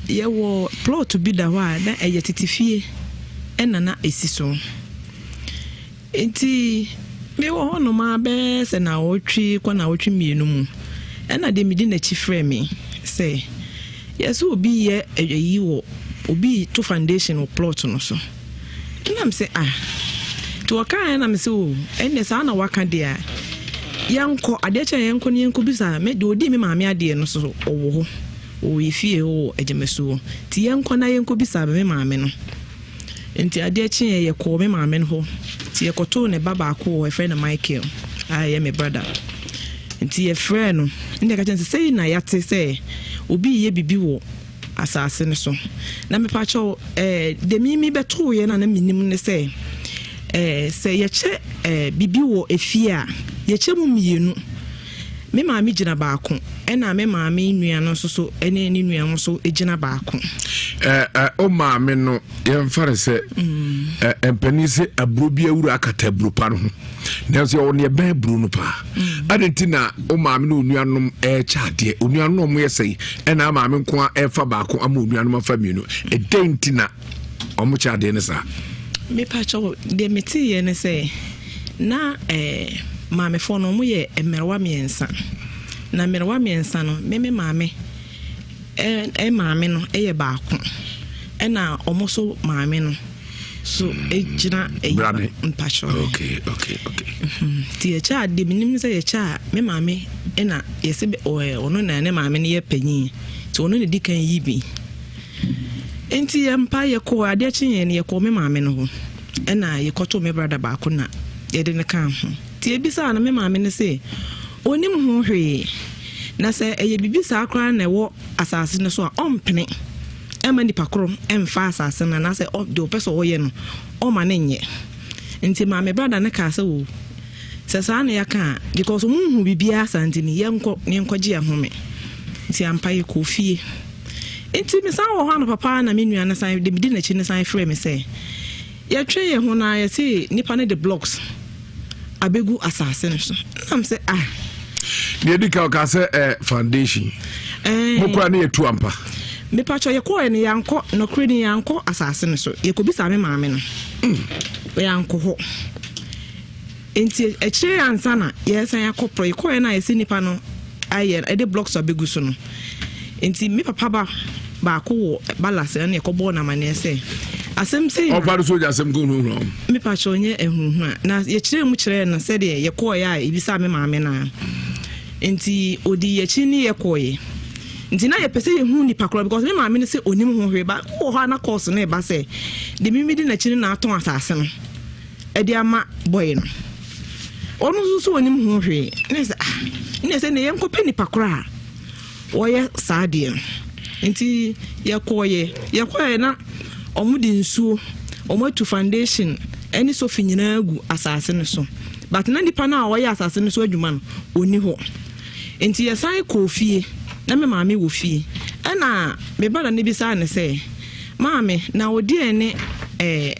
yɛwɔ plot bi da hɔ a na ɛyɛ tete fie ɛna na ɛsi so. Nti mewɔ hɔnom a bɛyɛ sɛ naawɔtwe kɔ naawɔtwe 2 mu ɛna deɛ medi n'akyi frɛ me sɛ yɛsɛ obi yɛ ayi wɔ obi to foundation wɔ plot no so. Ɛna me sɛ, ah, nti wɔkaeɛ na me sɛ o, ɛnneɛ saa na waka deɛ a, yɛnkɔ adeɛ kyɛn yɛnkɔ ne yɛnkɔ bisa me deɛ ɔdii me maame adeɛ no so ɔwɔ hɔ, ɔwɔ yɛ fie hɔ wɔ Agyamasu hɔ, nti yɛnkɔ na yɛnkɔ bisa me maame no. Nti adeɛ kyeeɛ yɛkɔɔ me maame no hɔ, nti yɛkɔtoo ne ba baako wɔ hɔ, yɛfrɛ no Michael a ɛyɛ me brother. Nti yɛfrɛɛ no ɛna yɛka kyerɛ no sɛ sei na yɛate sɛ obi reyɛ biribi wɔ asase no so. Na mepakyɛw eh, deɛ mimi bɛtooyɛ no a na menim ne sɛ eh, sɛ yɛkyɛ eh, biribi wɔ efie a, yɛkyɛ mu mmienu. Me maame gyina baako, ɛna me maame nua no nso so ne ne nua no nso gyina baako. O maame no yɛmfa no sɛ mpanin sɛ aburo bi awura akata aburo pa no ho, nanso yɛwɔ neɛ ɛbɛn aburo no paa. Ade nti na o maame ne onuanom ɛrekyɛ adeɛ, onuanom ɔmo yɛ sɛn ɛna maame nko a ɛrefa baako ama onuanom afa mmienu, ɛdɛn nti na ɔmo kyɛ adeɛ no saa? Mepakyɛw, deɛ meteeɛ ne sɛ na eh, maamefoɔ no ɔmo yɛ mmerewa mmiɛnsa, na mmerewa mmiɛnsa no me me maame ɛ maame no yɛ baako, ɛna ɔmo so maame no so gyina ɛyi mpakyɛw. Nti yɛkyɛ a, deɛ menim sɛ yɛkyɛ a, me maame ɛna yɛsɛ ɔno na ne maame no yɛ panyin, nti ɔno na di kan yi bi. Nti yɛmpa yɛkɔɔ adeɛ kye yɛn no yɛkɔɔ me maame no hɔ, ɛna yɛkɔtoo me brother baako na yɛde no kaa ho. Nti ebisaa no, me maame no sɛ onim ho hwee, na sɛ ɛyɛ biribi saa koraa na ɛwɔ asase no so a, ɔmpene ɛma nipa koro ɛmfa asase no, anaasɛ deɛ ɔpɛ sɛ ɔyɛ no ɔma no nyɛ. Nti maame brother no kaa sɛ o, sɛ saa na yɛaka a, because ɔmo nhu biribiara saa nti no yɛnkɔ na yɛnkɔgye yɛn home. Nti ampa yɛkɔɔ fie. Nti mesan wɔ hɔ anɔpa paa na me nua no san de medi n'akyi no san frɛ me sɛ yɛtwe yɛn ho na yɛse nipa no de blocks abɛgu asase no so. Nam sɛ ah. Deɛ di ka ɔka sɛ foundation. Mo kora ne yɛtu ampa. Mepakyɛ yɛkɔɛ no yɛankɔ nɔkorɛ ni, yɛankɔ asase no so. Yɛkɔbisa me maame no. Yɛankɔ hɔ. Nti akyire ansa na yɛsan akɔ porɔ. Yɛkɔɛ no a yɛsɛ nipa no ayɛ ɛde blocks abɛgu so no. Nti me papa ba baako wɔ balas ɛna yɛkɔbɔɔ no amanneɛ sɛ asɛm sei na ɔfa no so gya asɛm kɔ hunuhuna wo. Mepakyɛ ɔnyɛ ahunuhuna, na yɛkyerɛɛ mu kyerɛɛ no sɛdeɛ yɛkɔɔeɛ a yɛbisaa me maame no a, nti ɔdii yɛkyi ne yɛkɔɔeɛ. Nti na yɛpɛ sɛ yɛhu nipa korɔ because me maame no sɛ ɔnim ho hwee ba wɔ hɔ a na course no ɛba sɛ de mimi di n'akyi no na atɔn asase no ɛde ama boy no, ɔno nso so ɔnim ho hwee. Ne sɛ ah, ne sɛ ne yɛnkɔpɛ nipa korɔ a wɔyɛ saa adeɛ no. Nti yɛkɔɔyɛ na ɔmo de nsuo, ɔmo atu foundation ɛne sofi nyinaa gu asase no so, but na nipa no a ɔyɛ asase no so adwuma no ɔni hɔ. Nti yɛsan kɔɔ fie na me maame wɔ fie, ɛna me brother no bisaa ne sɛ, maame, na ɔdeɛ ne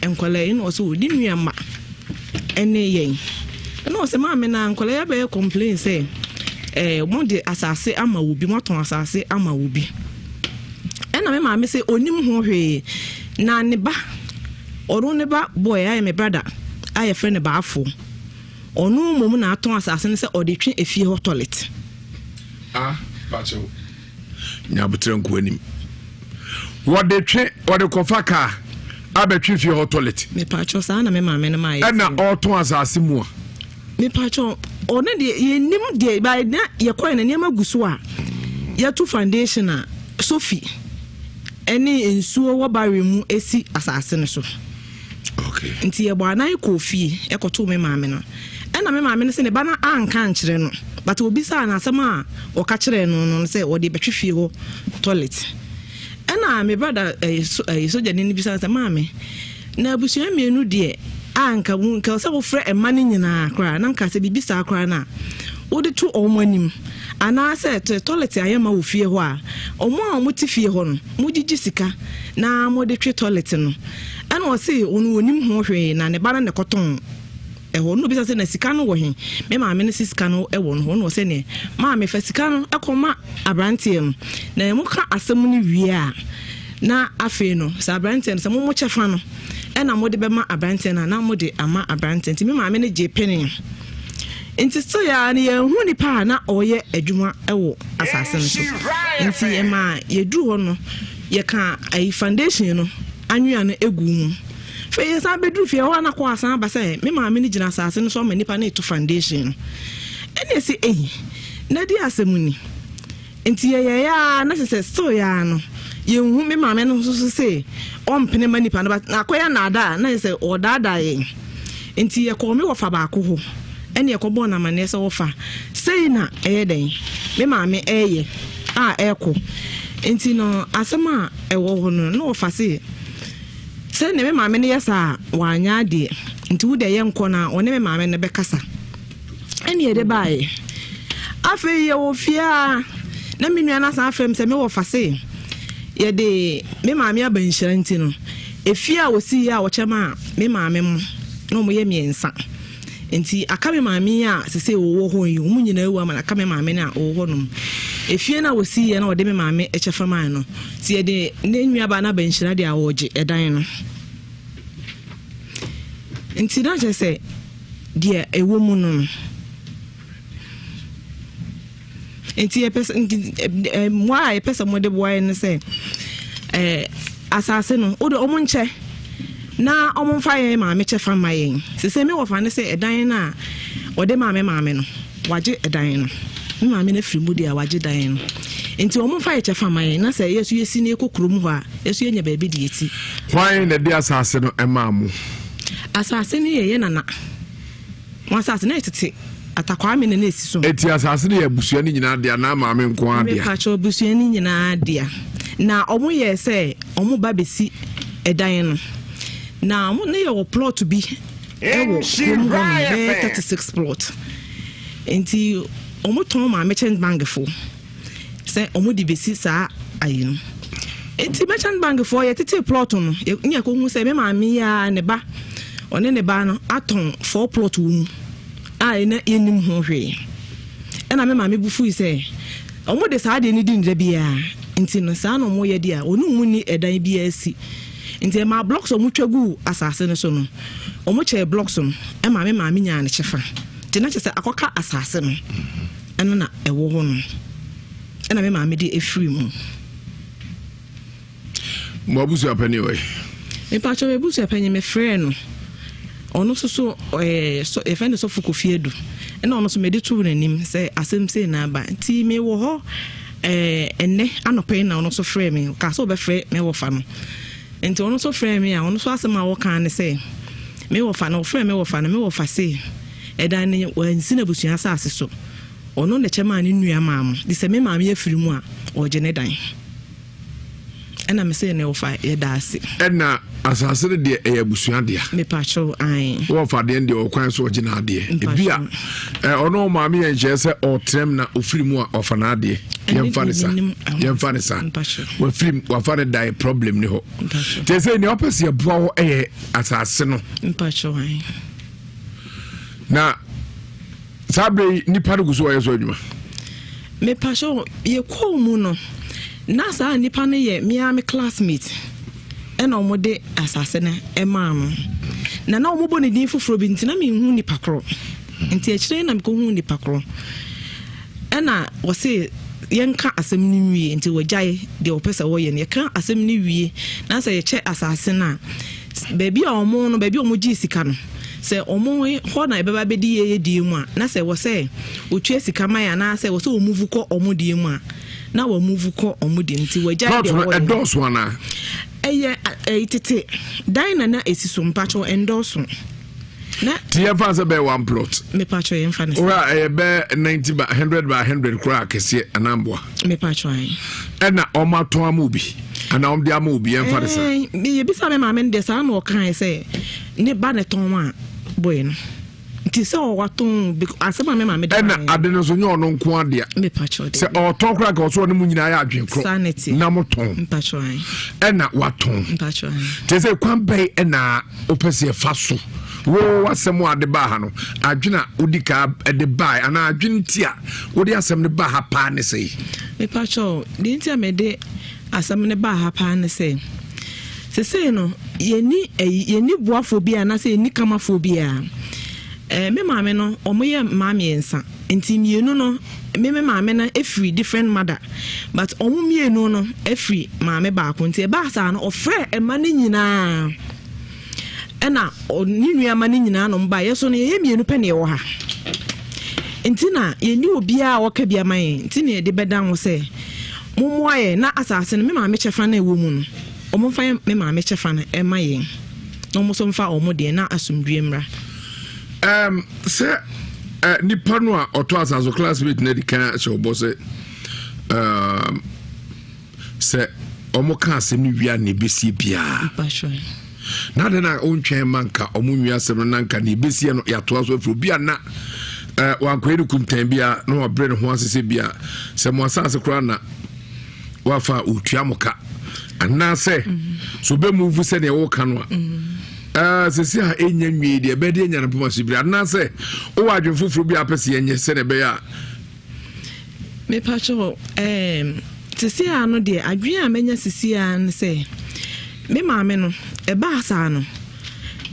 nkwadaa yi? Na ɔsɛ ɔdi nua mma ɛne yɛn. Ɛna ɔsɛ, maame, na nkwadaa yi abɛyɛ complain sɛ mo de asase ama wo bi, mo atɔn asase ama wo bi. Ɛna me maame sɛ onim ho hwee, na ne ba, ɔno ne ba boy ayɛ me brother a yɛfrɛ no Baafo, ɔno mmom na atɔn asase no sɛ ɔde twe efie hɔ toilet. Ah, pakyɛw nyabotrɛ nko anim, wɔde twe, wɔde kɔfa kaa abɛtwe fie hɔ toilet. Mepakyɛw, saa na me maame no maa yɛ. Ɛna ɔretɔn asase mu a. Mepakyɛw, ɔno deɛ yɛnim deɛ ba na yɛkɔɛ na nneɛma gu so a. Yɛto foundation a sofi ne nsuo wɔ barrel mu si asase no so. Okay. Nti yɛbɔ anan kɔɔ fie kɔtoo me maame no. Ɛna me maame no sɛ ne ba no anka ankyerɛ no but obisaa no asɛm a ɔka kyerɛɛ no no sɛ ɔde bɛtwe fie hɔ toilet. Ɛna me brada ɛyɛ so ɛyɛ sogyani no bisa no sɛ maame na abusua mmienu deɛ a nka mu nka sɛ wofrɛ mma no nyinaa koraa na nka sɛ biribi saa koraa no a wode to wɔn anim anaasɛ tɛ toilet ayɛ ma wɔ fie hɔ a wɔn a wɔte fie hɔ no mogyegye sika na mode twe toilet no ɛna ɔse ɔno ɔnim ho hwee na ne ba no na ɛkɔtɔn ɛhɔ na obisa sɛ na sika no wɔ he me maame no se sika no wɔ no hɔ na ɔsɛ neɛ maame fa sika no kɔma aberanteɛ no na mo ka asɛm no wie a na afei no sɛ aberanteɛ no sɛ mo mo kyɛfa no ɛna mode bɛma aberanteɛ no a na mode ama aberanteɛ nti me maame no gye pene nti still yɛ no yɛnhu nipa a na ɔyɛ adwuma wɔ asase no so nti ɛma yɛduru hɔ no yɛka ayi foundation no anwea no egu mu Afei yɛsan bɛduru fie hɔ a na kɔ asan aba sɛ me maame no gyina asase no so ama nnipa no reto foundation no. Ɛna ɛsɛ eyi na di asɛm ni. Nti yɛyɛeɛ a na kyerɛ sɛ still yɛ ara no yɛnhu me maame no nso so se ɔmpene ma nipa no but na akɔyɛ nnaadaa na yɛ sɛ ɔdaadaa yɛn. Nti yɛkɔɔ me wɔfa baako hɔ ɛne yɛkɔbɔɔ no amanneɛ sɛ wɔfa sei na ɛyɛ dɛn me maame ɛyɛ a ɛkɔ. Nti no asɛm a ɛwɔ hɔ no na wɔfa se Sɛ ne me maame no yɛ saa a, wanyɛ adeɛ. Nti wo deɛ yɛnkɔ na ɔne me maame no bɛkasa. Ɛne yɛde baeɛ. Afei yɛwɔ fie a, na me nua no asan afrɛ me sɛ mewɔ fa se yɛde me maame aba nhyira nti no, efie a wɔsiiɛ a wɔkyɛ maa me maame mo na wɔyɛ mmiɛnsa. Nti aka me maame yi a sesei wɔwɔ hɔ yi, wɔn nyinaa awu ama no, aka me maame no a ɔwɔ hɔnom. Efie no a wɔsiiɛ na wɔde me maame kyɛfa mae no, nti yɛde ne nuabaa no aba nhyira deɛ a wɔregye ɛdan no. Nti na kyerɛ sɛ deɛ ɛwɔ mu no no. Nti yɛpɛ sɛ nti mmoa a yɛpɛ sɛ wɔde boa yɛn ne sɛ ɛɛ asase no wode wɔn nkyɛ na wɔn mfa yɛn maame kyɛfa mma yɛn sese me wɔfa ne sɛ ɛdan no a wɔde maa me maame no wagye ɛdan no me maame no afiri mu deɛ a wagye dan no nti wɔn mfa yɛ kyɛfa mma yɛn na sɛ yɛso yɛsi ne yɛkɔ kurom hɔ a yɛso yɛnya baabi de yɛti. Hwan na ɛde asase no maa mo? Asase no yɛ yɛ nana. Wɔn asase no yɛ tete Atakwame na na esi so. Eti asase no yɛ abusua no nyinaa dea anaa maame nko ara dea? Mepakyɛw, abusua no nyinaa dea. Na wɔn yɛɛ sɛ wɔn ba besi ɛdan no. Na wɔn ne yɛ wɔ plot bi ɛwɔ kurom hɔ nom bɛyɛ 36 plot. Nti wɔn tɔn maa merchant bank fo. sɛ ɔmo de besi saa ayi no. Nti merchant bank foɔ yɛ tetee plot no ne yɛ kɔ hu sɛ me maame yi ara ne ba ɔne ne ba no atɔn four plot wɔ mu a ɛna yɛnim ho hwee. Ɛna me maame bu fui sɛ ɔmo de saa adeɛ no di no da biara nti no saa na ɔmo yɛ deɛ a ɔne ɔmo nni ɛdan biara si. Nti ɛmaa blocks a ɔmo twa guu asase no so no ɔmo kyɛɛ blocks no ɛma me maame nyaa ne kyɛfa. Nti na kyerɛ sɛ akɔka asase no. Ɛno na ɛwɔ hɔ no, ɛna me maame de efiri mu. Mo abusua panyin wɔ yi? Mepakyɛ me abusua panyin mefrɛɛ no. Ɔno nso so ɛɛ sɔ yɛfrɛ no sɔfo Kofi Adu. Ɛna ɔno nso mede too n'anim sɛ asɛm sei na aba. Nti mewɔ hɔ ɛɛ ɛnnɛ anɔpa yi na ɔno nso frɛɛ me. Ɔkaa sɛ ɔbɛfrɛ me wɔfa no. Nti ɔno nso frɛɛ me a ɔno nso asɛm a ɔkaa ne sɛ me wɔfa no ɔfrɛɛ me wɔfa no me wɔfa se Ɛdan no, wansi no abusua asase so. Ɔno na ɛkyɛ maa ne nua maa mo. De sɛ me maame afiri mu a, ɔregye ne dan. Ɛna me sɛ ne wɔfa yɛda ase. Ɛna asase no deɛ ɛyɛ abusua dea. Mepakyɛw ae. Wɔfa deɛ deɛ ɔkwan so ɔgye n'adeɛ. Ebi a ɔno maame yɛ nkyɛn sɛ ɔtrɛm na ofiri mu a ɔfa n'adeɛ. Yɛmfa ne sa. Yɛmfa ne sa. Wafiri mu wafa ne dan problem ne hɔ. Kyerɛ sɛ nea ɔpɛ sɛ yɛboa hɔ ɛyɛ asase no. Mpakyɛw ae. Na saa berɛ yi nipa no gu so ɔyɛ so adwuma. Mepakyɛw yɛkɔɔ mu no na saa nipa no yɛ me ara me classmate ɛna wɔde asase no ɛmaa no na na wɔbɔ ne din foforɔ bi nti na menhu nipa korɔ nti akyire na mekɔhu nipa korɔ ɛna wɔse yɛnka asɛm no nwie nti wɔgyae deɛ wɔpɛ sɛ wɔyɛ no yɛka asɛm no wie na sɛ yɛkyɛ asase no a Baabi a wɔn no, baabi a wɔgyee sika no, sɛ wɔn hɔ na ɛbɛba abɛdi yɛn deɛ mu a, na sɛ ɛwɔ sɛ wɔtua sika ma yɛn anaasɛ ɛwɔ sɛ wɔmuvu kɔ wɔn deɛ mu a, na wɔn move kɔ wɔn deɛ nti wɔagyae Plot deɛ no wɔyɛ no. ɛdɔɔso anaa? Ɛyɛ ɛyi tete dan na na esi so mpakyɛw ɛndɔɔso. Na Ti yɛn fa sɛ bɛyɛ one plot. Mepakyɛw yɛn fa ne sɛ. Owura ɛyɛ bɛyɛ 90 by 100 by 100 koraa kɛseɛ anaa mboa. Mepakyɛw ayi. Ɛna wɔn atɔn ama obi anaa wɔn de ama obi yɛn fa ne sa. Ɛɛ yɛbisa me maame no deɛ saa na ɔkae sɛ ne ba ne tɔn a boy no. Nti sɛ ɔwatɔn asɛm a me maame de Ɛna ade no nso nyɛ ɔno nko adea. Mepakyɛw Sɛ ɔtɔn koraa nka ɔso ɔne mu nyinaa yɛ adwene korɔ. Saa na ɛteɛ. Na mo tɔn. Mpakyɛw ayi. Ɛna watɔn. Mpakyɛw ayi. Te sɛ kwan bɛn ɛna wopɛ sɛ yɛfa so wo w'asɛm a de baa ha no adwene a wodi ka de baa anaa adwene nti a wode asɛm no baa ha paa ne sɛ? Mepakyɛw, deɛ nti a mede asɛm no baa ha paa ne sɛ sesei no yɛnni ayi yɛnni boafoɔ bi anaasɛ yɛnni kamafoɔ biara. Ɛɛ me maame no wɔn yɛ mmaa mmiɛnsa nti mmienu no me me maame no efiri different mother but wɔn mmienu no efiri maame baako nti ɛbaa saa no ɔfrɛ mma no nyinaa. Ɛna ne nuamma no nyinaa nom baeɛ. Yɛ so no yɛyɛ mmienu pɛ na yɛwɔ ha. Nti na yɛnni obiara a ɔka bi ama yɛn. Nti na yɛde bɛda ho sɛ mommoa yɛn na asase no me maame kyɛfa no a ɛwɔ mu no, wɔmfa me maame kyɛfa no mma yɛn na wɔn nso mfa wɔn deɛ na asomdwoeɛ mmra. Um, sɛ uh, nipa no a ɔtɔ asase classmate no adi kan ahyɛ ɔbɔ sɛ um, sɛ wɔn ka asɛm no wie a na ebesie biara na de na ɔntwɛn ma nka wɔn nwie asɛm no na nka na ebesie no yɛatoa so afiri obi a na ɛɛ eh, wankɔyɛ no kumtɛn bia na wabrɛ ne ho ase sɛ bia sɛ mo asase koraa na wafa otua mo ka anaasɛ mm. so bɛ move sɛdeɛ wɔka no a mm. eh, sɛsi a ɛnya nwie deɛ ɛbɛde anya no poma so biri anaasɛ wowɔ adwene foforɔ bi a apɛ sɛ yɛnyɛ sɛdeɛ ɛbɛyɛ a Mepakyɛw, ɛɛm, sisi ara no deɛ, adwene a manya sisi ara ne sɛ, me maame no, ɛbaa saa no,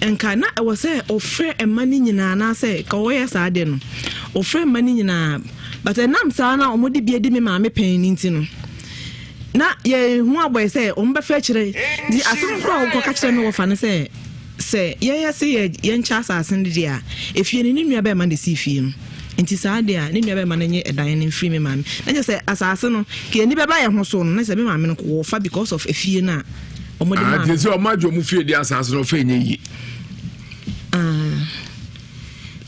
nka na ɛwɔ sɛ ɔfrɛ mma no nyinaa anaasɛ ka ɔyɛ saa deɛ no, ɔfrɛ mma no nyinaa. But ɛnam saa na wɔde bi adi me maame pɛn no nti no, na yɛhu abɔe sɛ wɔbɛfa akyire. Nti asɛm korɔ a wɔkɔka kyerɛ me wɔfa no sɛ, Sɛ yɛyɛ se yɛ yɛnkyɛ asase no deɛ a, efie no ne nua bɛɛma na esii fie no. Nti saa deɛ a, ne nua bɛɛma no nye ɛdan no mfiri me maame. Na kyerɛ sɛ asase no, ka ani bɛba yɛn ho so no, na kyerɛ sɛ me maame no wɔfa because of efie no a wɔde maa no. Ah, nti sɛ wɔn agye wɔn fie deɛ asase no ɔfɛ nyɛ yie. Ah.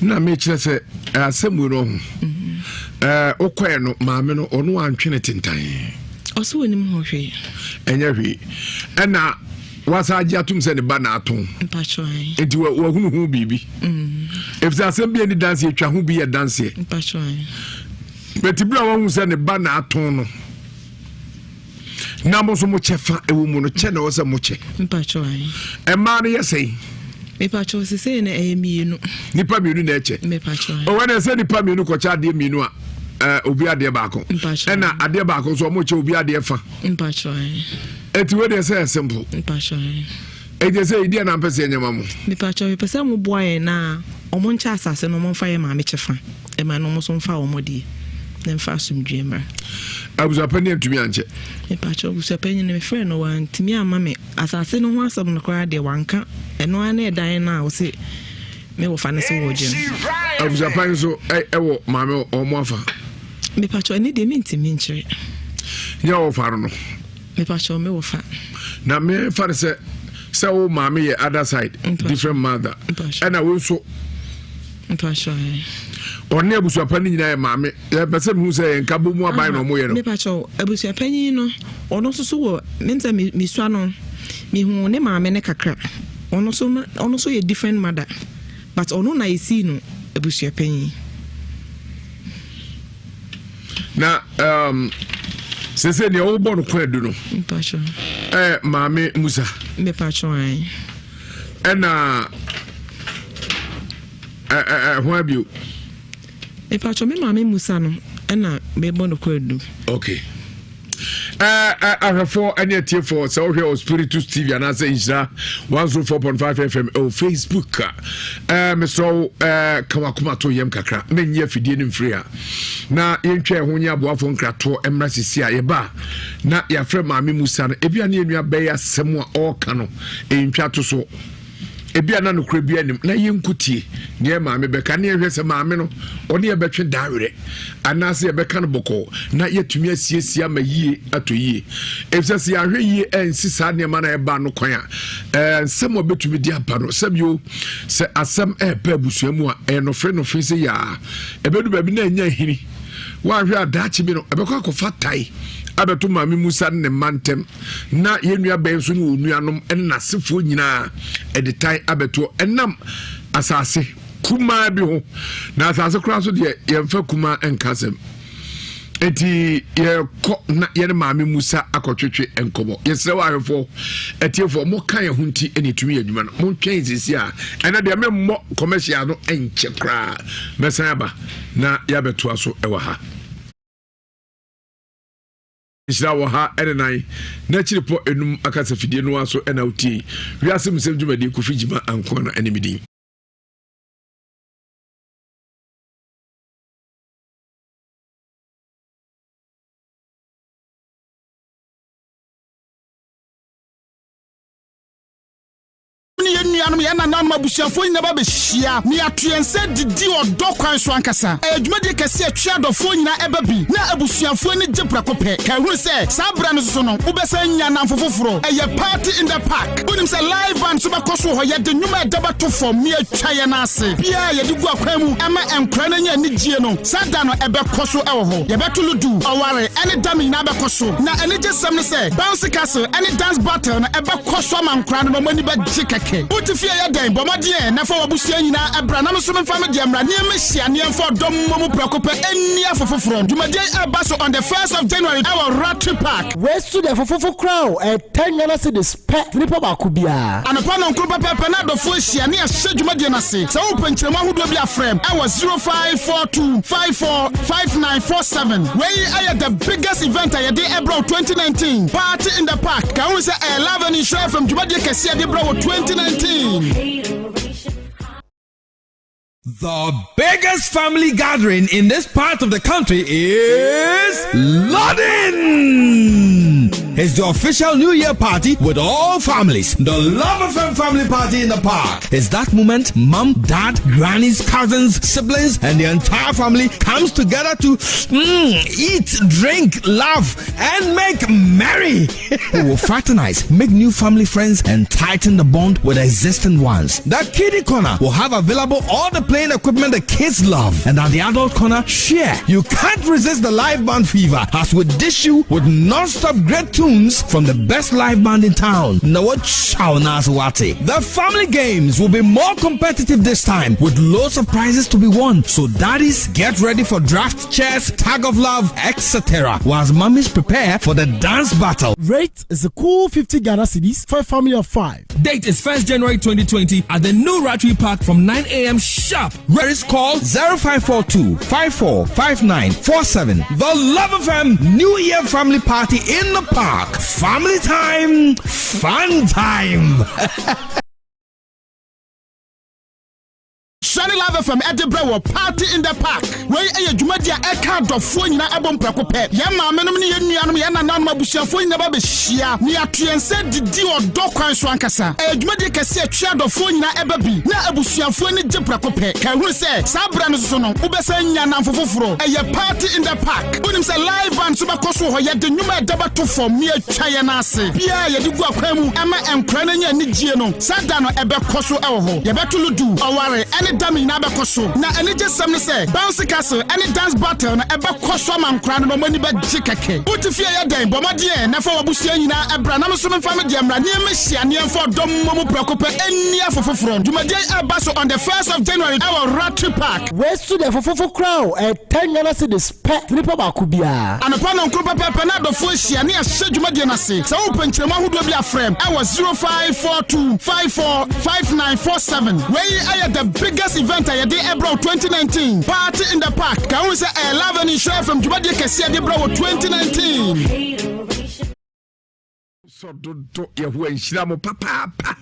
Na mekyerɛ sɛ asɛm wei no ɔho. Mhm. Ɛɛ wokɔɛ no maame no ɔno antwe ne tentan. Ɔsɛ wɔnim hɔ hwee. Ɛnyɛ hwee. Ɛna wasa agye atom sɛ ne ba na atɔn. Nti wahunu ho biribi. Mm. Efisɛ asɛm bi ani danseɛ atwa ho bi yɛ danseɛ. Bɛti bere a wahu sɛ ne ba na atɔn no na mo nso mo kyɛ fa ɛwɔ mu no kyɛ na ɛwɔ sɛ mo kyɛ. Mmaa no yɛ sɛn. Mepatwɔ sese na ɛyɛ mmienu. Nipa mmienu na ɛkyɛ. Mepatwɔ. Ɔwɔ na ɛsɛ nipa mmienu kɔkyɛ adeɛ mmienu a ɛɛ obi adeɛ baako. Mpatwɔ. Ɛna adeɛ baako nso wɔn kyɛ obi adeɛ fa. Mpatwɔ. Eti wo deɛ sɛ yɛ simple. Mpatwɔ. Eti sɛ edi ɛna mpɛ sɛ yɛnyɛ ma mo. Mepatwɔ mepɛ sɛ mo boa yɛn na wɔn nkyɛ asase no wɔn mfa yɛ maame kyɛ fa ɛma no wɔn nso mfa wɔn deɛ na mfa asomdwie mmra. Abusuapanyin antumi ankyɛ. Mepatwɔ abusuapanyin no mefrɛ no wantumi amma me asase no ho asɛm no koraa deɛ wanka ɛno ara ne ɛdan no a ɔse me wɔfa no sɛ wɔgye no. Abusuapanyin nso ɛwɔ maame wɔn afa. Mepatwɔ ɛne deɛ mentumi nkyerɛ. Nyɛ wɔfa no no. Mepatwɔ me wɔfa. Na mefa no sɛ sɛ wo maame yɛ other side different mother ɛna wo nso. Ɔne abusuapa no nyinaa yɛ maame. Yɛpɛ sɛ mehu sɛ yɛn nka bɔ mu aban na ɔmo yɛ no. Mepakyɛw, abusuapanyin no, ɔno nso so wɔ me sɛ mesua no, mehu ne maame no kakra. Ɔno nso ɔno nso yɛ different mother, but ɔno na yɛsii no abusuapanyin. Na um, sese nea wobɔ no kwan du no. Mepakyɛw. Ɛɛ maame Musa. Mepakyɛw ayi. Ɛna ɛɛ ho abio. Mepatwɔ me maame Musa no ɛna mebɔ no kwadu. Okay. Ahwɛfoɔ ɛne atiefoɔ sɛ wohwɛ wɔ Spiritus TV anaasɛ Nhyira 104.5 FM ɛwɔ Facebook a mesrɛ wo ka wakoma to yam kakra menyɛ afidie no mfiri a na yɛntwa ɛho nyɛ aboafoɔ nkratoɔ mmra sisi a yɛba na yɛafrɛ maame Musa no ebia ne yɛnua bɛyɛ asɛm a ɔreka no ɛntwa to so. Ebi a na nokorɛ bi anim na yɛnkotie neɛ maame bɛka ne yɛhwɛ sɛ maame no ɔne yɛbɛtwe daawerɛ anaasɛ yɛbɛka no bɔkɔɔ na yɛatumi asiesie ama yie atɔ yie. Efisɛ sɛ yɛahwɛ yie ansi saa nneɛma no a ɛba no kwan a, ɛɛ nsɛm a bɛtumi de aba no sɛbio sɛ asɛm ɛɛpɛ abusua mu a ɛyɛ nɔfere nɔfere sɛ yaa ɛbɛdu baabi na ɛnya hini woanhwɛ a daakye bi no ɛbɛkɔ akɔfa tae abɛto maame Musa ne ne mma ntɛm na yɛn nua bɛn nso ne wɔn nuanom ne n'asefoɔ nyinaa ɛde tan abɛtoɔ ɛnam asase kumaa bi ho na asase koraa so deɛ yɛmfa kumaa nka asɛm nti yɛkɔ na yɛne maame Musa akɔtwetwe nkɔmmɔ yɛsrɛ wɔ ahwɛfoɔ atiefoɔ moka yɛn ho nti ɛne ɛtumi yɛ adwuma no montwɛn sisi a ɛnɛ deɛ memmɔ commercial no ɛnkyɛ koraa mɛsan aba na yɛabɛtoa so ɛwɔ ha nhyira wɔ ha ɛne nan n'akyiri pɔ enum akasa fidie no aso ɛna wotie wiase mu nsɛm dwumadie Kofi Gyima Ankoana ɛne me din. Ne yɛn nuanom, yɛn nananom, abusuafoɔ nyinaa ba bɛhyia na yɛato yɛn nsa adidi ɔdɔ kwan so ankasa. Ɛyɛ dwumadie kɛseɛ a ɛtwe adɔfoɔ nyinaa ɛba bi na abusuafoɔ ani gye prɛko pɛ. Ka hunu sɛ saa berɛ no nso no, wobɛsan anya nnamfo foforɔ. Ɛyɛ Party in the Park. Wonim sɛ live band nso bɛkɔ so wɔ hɔ. Yɛde nnwom a ɛdɛ bɛto fam na yɛatwa yɛn ase. Biara a yɛde gu akwan mu ma nkwadaa no anya anigyie no, saa da no ɛbɛkɔ so wɔ hɔ. Yɛbɛto ludu, ɔware, ne dame nyinaa bɛkɔ so. Na anigyesɛm ne sɛ, bouncy castle ne dance battle no ɛbɛkɔ so ama nkwadaa no na wɔn ani bɛgye kɛkɛ. Wote fie yɛ dɛn? Bɔ mmɔden ɛ na fa w'abusua nyinaa bra na me nso memfa me deɛ mmra na yɛmmɛhyia na yɛmfa ɔdɔ mmɔ mu prɛko pɛ nni afe foforɔ. Dwumadie yi ɛreba so on the first of January ɛwɔ Rattray Park. Wei so deɛ fofofo koraa o, ɛyɛ ten Ghana cedis pɛ nipa baako biara. Anɔpa nɔnkron pɛpɛɛpɛ na adɔfoɔ ahyia ne yɛahyɛ dwumadie no ase. Sɛ wopɛ nkyerɛmu ahodoɔ bi a frɛ ɛwɔ 0542 54 5947. Wei ɛyɛ the biggest event a yɛde ɛbrɛ wo 2019. Party in the park. Ka ho sɛ ɛyɛ Love and Nhyira FM dwumadie kɛseɛ yɛde brɛ wo 2019. The biggest family gathering in this part of the country is London. It's the official New Year party with all families. The Love FM family party in the park. It's that moment mom, dad, grannies, cousins, siblings, and the entire family comes together to mm, eat, drink, laugh, and make merry. we will fraternize, make new family friends, and tighten the bond with existing ones. The kiddie corner will have available all the playing equipment the kids love. And at the adult corner, share. You can't resist the live band fever as we dish you with non-stop great tunes from the best live band in town. The family games will be more competitive this time with loads of prizes to be won. So daddies, get ready for draft, chess, tag of love, etc. Whilst mummies prepare for the dance battle. Rate is a cool 50 Ghana cedis for a family of 5. Date is 1st January 2020 at the new Rattray Park from 9 a.m. sharp. Where is call 0542 545947. The Love FM New Year Family Party in the park. Family time, fun time. Hyira ne Love FM de brɛ wɔ Party in the Park. Wei yɛ dwumadi a ɛka adɔfoɔ nyinaa ɛbom prɛko pɛ. Yɛn maamenom ne yɛn nuanom, yɛn nananom, abusuafoɔ nyinaa ba bɛhyia na yɛato yɛn nsa adidi ɔdɔ kwan so ankasa. Ɛyɛ dwumadie kɛseɛ a ɛtwe adɔfoɔ nyinaa ɛba bi na abusuafoɔ ani gye prɛko pɛ. Ka hunu sɛ saa berɛ no nso no wobɛsan anya nnamfo foforɔ. Ɛyɛ Party in the Park. Wonim sɛ live band nso bɛkɔ so wɔ hɔ. Yɛde nnwom a ɛdɛ bɛto fam na yɛatwa yɛn ase. Biara a yɛde gu akwan mu ma nkwadaa no anya anigyie no, saa da no ɛbɛkɔ so wɔ hɔ. Yɛbɛto ludu, ɔware, ne dame nyinaa bɛkɔ so. Na anigyesɛm ne sɛ, bouncy castle ne dance battle no ɛbɛkɔ so ama nkwadaa no na wɔn ani bɛgye kɛkɛ. Wote fie yɛ dɛn? Bɔ mmɔden na fa w'abusua nyinaa bra na me nso memfa me deɛ mmra na yɛmmɛhyia na yɛmfa ɔdɔ mmɔ mu prɛko pɛ nni afe foforɔ. Dwumadie yi ɛreba so on the first of January wɔ Rattray Park. Wei so deɛ fofofo koraa o, ɛyɛ ten Ghana cedis pɛ nipa baako biara. Anɔpa nɔnkron pɛpɛɛpɛ na adɔfoɔ ahyia ne yɛahyɛ dwumadie no ase. Sɛ wopɛ nkyerɛmu ahodoɔ bi a frɛ wɔ 0542 54 5947. Wei yɛ the biggest event a yɛde ɛbrɛ wo 2019. Party in the Park. Ka ho sɛ ɛyɛ Love and Nhyira FM dwumadie kɛseɛ de brɛ wo 2019. Sɔ dodo Yehowa nhyira mo papaapa.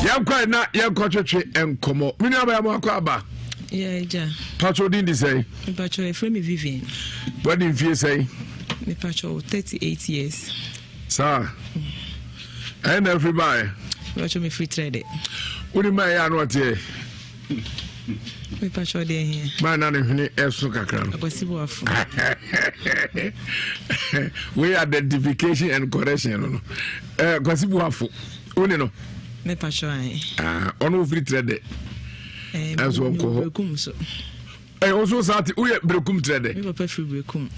Yɛnkɔ na yɛnkɔtwetwe nkɔmmɔ. Me nua bɛyɛ mo akɔ aba. Yeah, Patro din di sɛn? Patro efrɛ me Vivian. Wadi mfie sɛn? Mepakyɛw 38 years. Saa. Ɛyɛ na afiri baeɛ? Mepakyɛw mefiri trɛ dɛ. Wone ma ɛyɛ ano ɔteɛ? Mepakyɛw deɛ hia. Maa na ne hwene ɛso kakra no. Akwasi Boafo. Wei identification and correction no no. Eh, Kwasi Boafo. Wone no? Mepakyɛw ae. Ah, ɔno wofiri trɛ dɛ. Eh, Ɛnso ɔnkɔ hɔ. Berekum so. Ɛyɛ wo so saa te woyɛ berekum trɛ dɛ. Me papa firi berekum.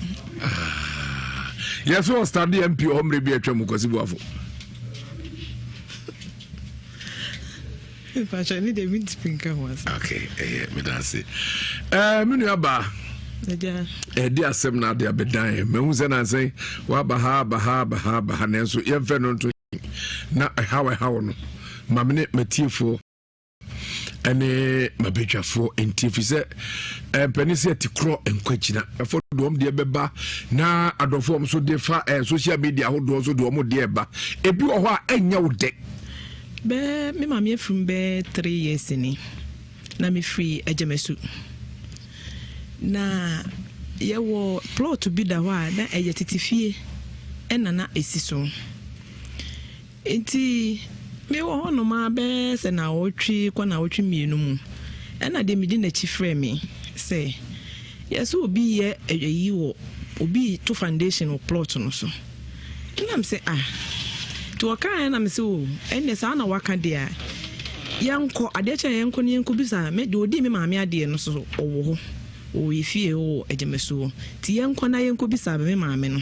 Ah, yɛ so ɔstade MP wɔ hɔ mmerɛ bi atwa mu Kwasi Boafo. Mpakyɛ ne deɛ mentumi nka ho asɛm. Okay, ɛyɛ meda ase. Ɛɛ me nua baa. Ɛde asɛm na ade abɛdan yɛ. Mahu sɛ nansɛn waba ha aba ha aba ha aba ha nanso yɛmfɛ no nto na ɛhaw ɛhaw no ma me ne matiefoɔ ɛne mabadwafoɔ nti ɛfiri sɛ mpanin sɛ ɛte korɔ nkwagyina ɛfɔ deɛ wɔn deɛ bɛba na adɔfoɔ wɔn nso de fa ɛɛ social media ahodoɔ nso deɛ wɔn deɛ ba ebi wɔ hɔ a ɛnyɛ wo dɛ. Bɛɛ me maame afirim bɛɛ 3 years ni na mefiri Agyamasu na yɛwɔ plot bi da hɔ a na ɛyɛ tete fie ɛna na ɛsi so. Enti mewɔ hɔnom ara bɛyɛ sɛ naawɔtwe kɔ naawɔtwe mmienu mu, ɛna deɛ medi n'akyi frɛɛ me sɛ, yɛsɛ obi yɛ ayi wɔ, obi to foundation wɔ plot no so. Ɛna me sɛ, ah, nti wɔkaeɛ na me sɛ, o, ɛnneɛ saa na waka deɛ a, yɛnkɔ, adeɛ kyɛ yɛnkɔ na yɛnkɔbisa me, deɛ ɔdii me maame adeɛ no so ɔwɔ hɔ, ɔwɔ yɛ fie hɔ wɔ Agyamasuo hɔ, nti yɛnkɔ na yɛnkɔbisa me maame no.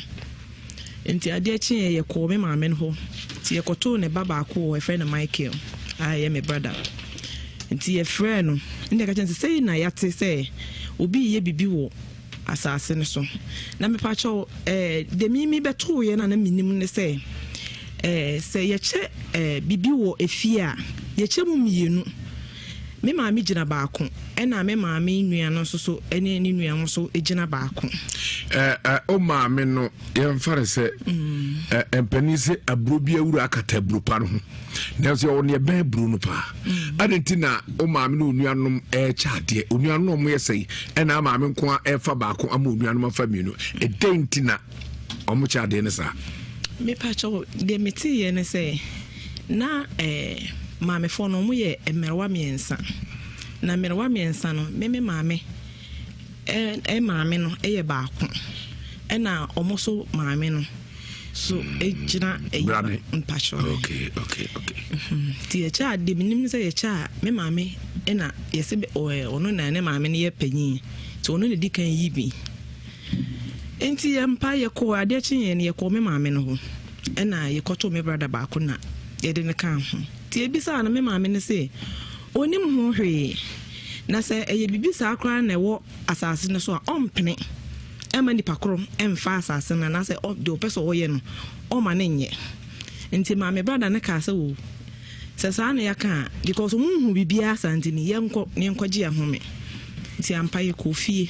Enti adeɛ kyeeɛ yɛkɔɔ me maame no hɔ. Nti yɛkɔtoo ne ba baako wɔ hɔ, yɛfrɛ no Michael a ɛyɛ me brada. Nti yɛfrɛɛ no ɛna yɛka kyerɛ no sɛ sei na yɛate sɛ obi reyɛ biribi wɔ asase no so. Na mepakyɛw ɛɛ deɛ mimi bɛtooeɛ no a na menim ne sɛ ɛɛ sɛ yɛkyɛ ɛɛ biribi wɔ efie a yɛkyɛ mu mmienu. Me maame gyina baako, ɛna me maame nua no nso so ne ne nua nso gyina baako. Ɛ o maame no yɛmfa no sɛ mm. mpanin sɛ aburo bi awura akata aburo pa no ho nanso yɛwɔ neɛ bɛn aburo no paa mm. ade nti na o maame ne onuanom ɛrekyɛ adeɛ onuanom na ɔmo yɛ sɛn ɛna maame nko a ɛrefa baako ama onuanom afa mmienu ɛdɛn nti na ɔmo kyɛ adeɛ no saa. Mepakyɛw, deɛ meteeɛ ne sɛ na eh, maamefoɔ no ɔmo yɛ mmerewa mmiɛnsa. Na mmerewa mmiɛnsa no, me me maame eh, eh, maame no yɛ baako. Ɛna ɔmo so maame no so gyina ɛyi Brane. mpakyɛw. Okay, okay, okay. Mhm. Nti yɛkyɛ a, deɛ menim ne sɛ yɛkyɛ a, me maame ɛna yɛse ɔno na ne maame no yɛ panyin. Nti ɔno na di kan yi bi. Enti yɛn mpa yɛkɔɔ adeɛ kyeeɛ no yɛkɔɔ me maame no hɔ ɛna yɛkɔtoo me brada baako na yɛde no kaa ho nti yɛbisaa no me maame no se ɔnim ho hwee na sɛ ɛyɛ biribi saa koraa na ɛwɔ asase no so a ɔmpene ɛma nipa koro ɛmfa asase no anaasɛ deɛ ɔpɛ sɛ ɔyɛ no ɔma no nyɛ nti maame brada no kaa sɛ o sɛ saa na yɛaka a because ɔmo nhu biribiara saa nti no yɛnkɔ na yɛnkɔgye yɛn home nti ampa yɛkɔɔ fie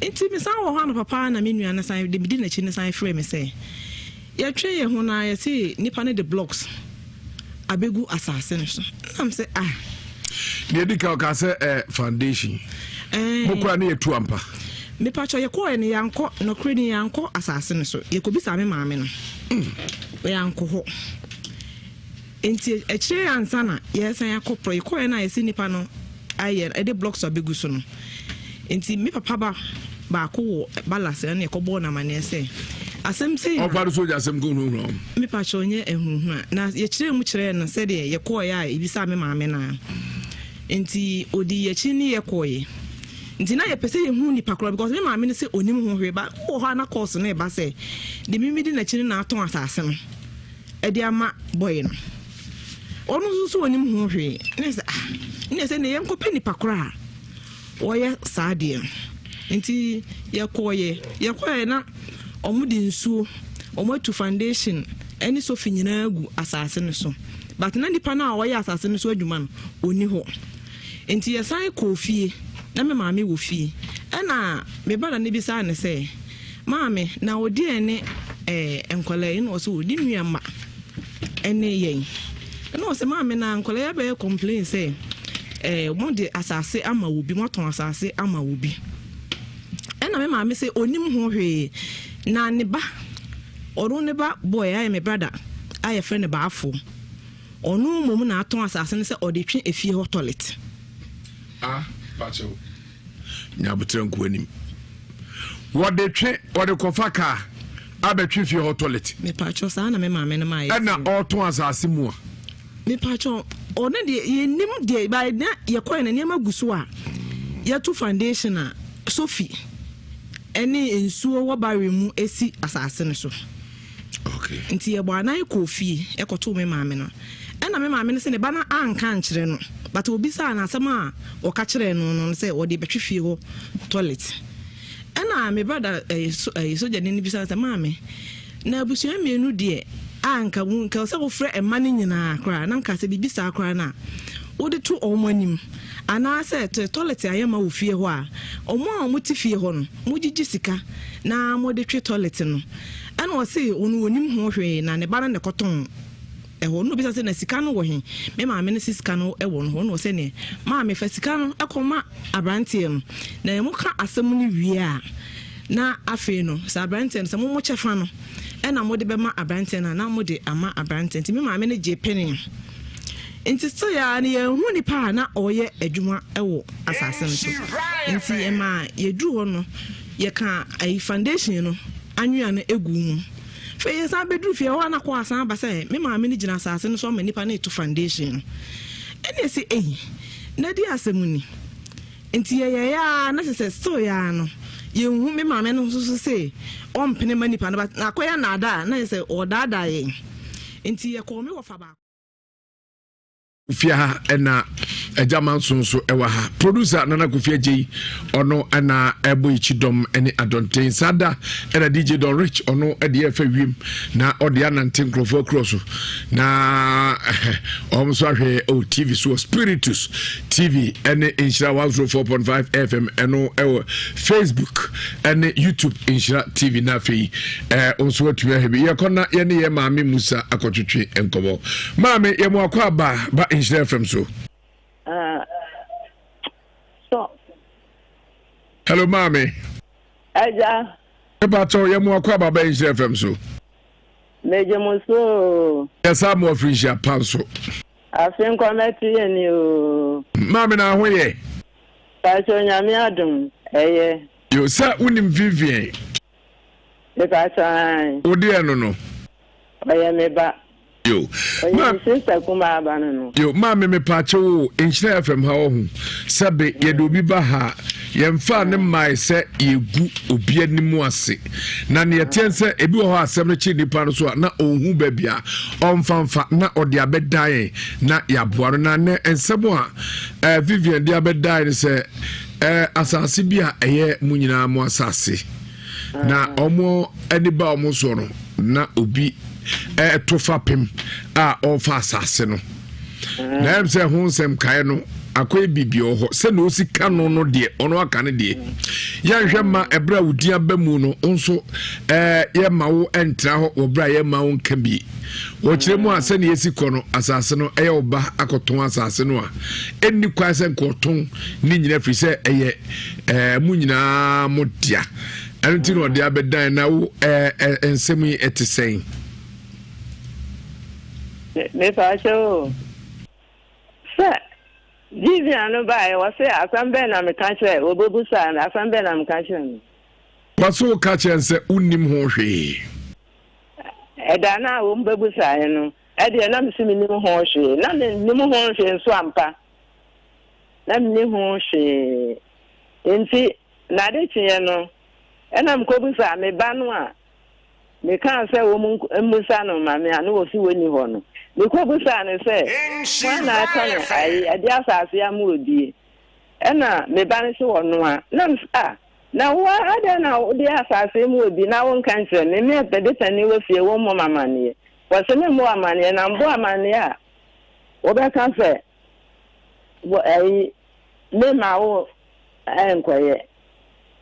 Enti mesan wɔ hɔ anɔpa paa na me nua no san de medi n'akyi no san frɛɛ me sɛ yɛtwe yɛn ho na yɛse nipa no de blocks abɛgu asase no so. Na me sɛ ah. Deɛ di ka ɔka sɛ eh, foundation. Eh, mo kora ne yɛtu ampa. Mepatwɔ yɛkɔɛ no yɛankɔ nɔkorɛ ni yɛankɔ asase no so yɛkɔbisa me maame no. Yɛankɔ hɔ. Enti akyire yi ansa na yɛresan akɔ prɔ, yɛkɔeɛ no a yɛsi nnipa no ayɛ ɛde blocks abɛgu so no. Enti me papa ba baako wɔ Balas ɛna yɛkɔbɔɔ no amaneɛ sɛ asɛm sei na. Ɔfa no sogya asɛm kɔ hunahuna wɔn. Me pakyɛ ɔnyɛ ahunahuna na yɛkyerɛɛ mu kyerɛɛ no sɛdeɛ yɛkɔeɛ a yɛbisaa me maame no a. Enti ɔdii yɛn akyi ne yɛkɔeɛ. Nti na yɛpɛ sɛ yɛhu nipa korɔ because me maame no sɛ ɔnim ho hwee ba wɔ hɔ a na kɔɔso no reba sɛ deɛ mimi di n'akyi no na atɔn asase no. de ama bɔe no. Ɔno nso so ɔnim ho hwee. Ne sɛ ah, ne sɛ ne yɛnkɔpɛ nipa korɔ a wɔyɛ saa adeɛ no. Nti yɛkɔɔyɛ, yɛkɔɔyɛ na wɔn de nsuo, wɔn atu foundation ɛne sofi nyinaa gu asase no so. But na nipa no a ɔyɛ asase no so adwuma no, ɔni hɔ. Nti yɛsan kɔɔ fie, na me maame wɔ fie. Ɛna me brada no bisaa no sɛ, Maame, na wo deɛn ne eh, nkwadaa yi? Ɛna ɔse, o, ne nua mma ɛne yɛn. Ɛna ɔse, maame, na nkwadaa yi abɛyɛ complain sɛ eh, mo de asase ama wo bi, mo atɔn asase ama wo bi. Ɛna me maame sɛ onim ho hwee. Na ne ba, ɔno ne ba boy a yɛ me brada a yɛfrɛ no Baafo, ɔno mmom na atɔn asase no sɛ ɔde twe efie hɔ toilet. Ah, pakyɛw. Nya aboterɛ nko anim. Wɔde twe, wɔde kɔfa kaa abɛtwe fie hɔ toilet. Mepakyɛw, saa na me maame no maa yɛ. Ɛna ɔretɔn asase mu a. Mepakyɛw, ɔno deɛ yɛnnim deɛ, ba na yɛkɔɛ na nneɛma gu so a yɛto foundation a sofi ɛne nsuo wɔ barrel mu esi asase no so. Okay. Nti yɛbɔ anan kɔɔ fie ɛkɔtoo me maame no. Ɛna me maame no sɛ ne ba no anka ankyerɛ no, but obisaa no asɛm a ɔka kyerɛɛ no no sɛ ɔde bɛtwe fie hɔ toilet. Ɛna me brada ɛyɛ so ɛyɛ sogyani no bisa no sɛ maame, na abusua mmienu deɛ a nka wo nka sɛ wofrɛ mma no nyinaa koraa na nka sɛ biribi saa koraa no a wode to wɔn anim anaasɛ tɛ toilet ayɛ ma wɔ fie hɔ a wɔn a wɔte fie hɔ no mogyegye sika na mode twe toilet no. Ɛna ɔse ɔno ɔnim ho hwee na ne ba no na ɛkɔtɔn ɛhɔ. Ɛna obisa sɛ na sika no wɔ he? Me maame no se sika no wɔ no hɔ. Ɛna ɔsɛ neɛ maame fa sika no kɔma abranteɛ no na mo ka asɛm no wie a na afei no sɛ abranteɛ no sɛ mo mo kyɛfa no ɛna mode bɛma abranteɛ no a na mode ama abranteɛ. Nti me maame no gye pene. Nti still ya no yɛnhu nipa a na ɔyɛ adwuma wɔ asase no so. Nti ɛma yɛduru hɔ no yɛka ayi foundation no anwea no guu mu. Afei yɛsan bɛduru fie hɔ a na kɔ asan aba sɛ me maame no gyina asase no so ama nipa no reto foundation no. Ɛna ɛsɛ ei, na di asɛm ni. Nti yɛyɛeɛ ara na kyerɛ sɛ still yɛ ara no yɛnhu me maame no nso so se ɔmpene ma nipa no but na akɔyɛ nnaadaa na yɛ sɛ ɔredaadaa yɛn. Nti yɛkɔɔ me wɔfa baako. Fie ha ɛna agya manso nso ɛwɔ ha. Producer Nana Kofi Agyei ɔno ɛna ɛbɔ ekyi dɔm ɛne adɔnten. Saa da ɛna DJ Don Rich ɔno ɛde ɛfɛ wiem na ɔde anante nkurɔfoɔ akurɔ so na wɔn nso ahwɛ ɛwɔ TV so wɔ Spiritus TV ɛne Nhyira 104.5 FM ɛno ɛwɔ Facebook ɛne YouTube Nhyira TV na afei ɛɛ nso atumi ahwɛ bi. Yɛkɔ na yɛne yɛ maame Musa akɔtwetwe nkɔmɔ. Maame, yɛ mo akɔ aba ba Nhyira FM so. Uh, so. Hello, maame. Ẹja. Nípa kyɛw yɛ mo akɔ aba ba Nhyira FM so. Megye mo so. Yɛ saa mo afiri nhyia pa nso. Afe nkɔmɛto yɛ ni o. Maame na aho yɛ. Pàṣẹ Onyame adum ɛyɛ. Yo sɛ wonim Vivian. Mepatɔ ae. Wo deɛ no no. Ɔyɛ me ba. Yo. Ɔyɛ me sister kumaa ba no no. Yo, maame mepaakyɛ wo Nhyira FM ha ɔho. Sɛbe yɛde obi ba ha yɛmfaa ne mmae sɛ yɛgu obi anim ase. Na neɛ ɛteɛ sɛ ebi wɔ hɔ asɛm no kyere nipa no so a na ɔnhu baabi a ɔmfa mfa na ɔde abɛdan yɛn na yɛaboa no. Na nɛ nsɛm a eh, Vivian de abɛdan no sɛ eh, asase bi a ɛyɛ mo nyinaa mo asase. Na wɔn ani ba wɔn soɔ no, na obi ɛto fapem a ɔrefa asase no. Na ɛm sɛ ho nsɛm kaeɛ no akɔyɛ biribi wɔ hɔ sɛ na ɔsi ka no no deɛ ɔno aka no deɛ yɛnhwɛ ma ɛberɛ a wodin aba mu no nso ɛɛ yɛma wo ntra hɔ wɔ berɛ a yɛma wo nka bi wɔkyerɛ mu a sɛnea yɛsi kɔ no asase no ɛyɛ wo ba akɔtɔn asase no a ɛnni kwan sɛ nkɔtɔn ne nyina firi sɛ ɛyɛ ɛɛ mo nyinaa mo dea ɛno nti na ɔde abɛdan na wo ɛɛ nsɛm yi ɛte sɛn. mepaakyɛ o sɛ Vivian no baeɛ wɔse asɛm bɛn na meka kyerɛ wɔbɛbusaa no asɛm bɛn na meka kyerɛ no. Wɔse woka kyerɛ no sɛ wonnim ho hwee. Ɛda no a wɔn bɛbusaeɛ no ɛdeɛ na mese mennim ho hwee na mennim ho hwee nso ampa. Na menni ho hwee. Enti n'ade kyeeɛ no, ɛna mekɔbisaa me ba no a mekaa sɛ wɔmmisa no mma me a na wɔse wɔnni hɔ no. Mekɔbisaa no sɛ, Hwan na atɔn ayi, ɛde asase ama obie? Ɛna me ba no se ɔno a. Na mese, Ah, na wo ara adɛn na wode asase ma obi na wonka nkyerɛ me? Me a mede panin wɔ fie, wommɔ me amanneɛ. Wɔse memmɔ wo amanneɛ, na mbɔ amanneɛ a, wobɛka sɛ Wɔ ayi, me ma wo nkɔyɛ.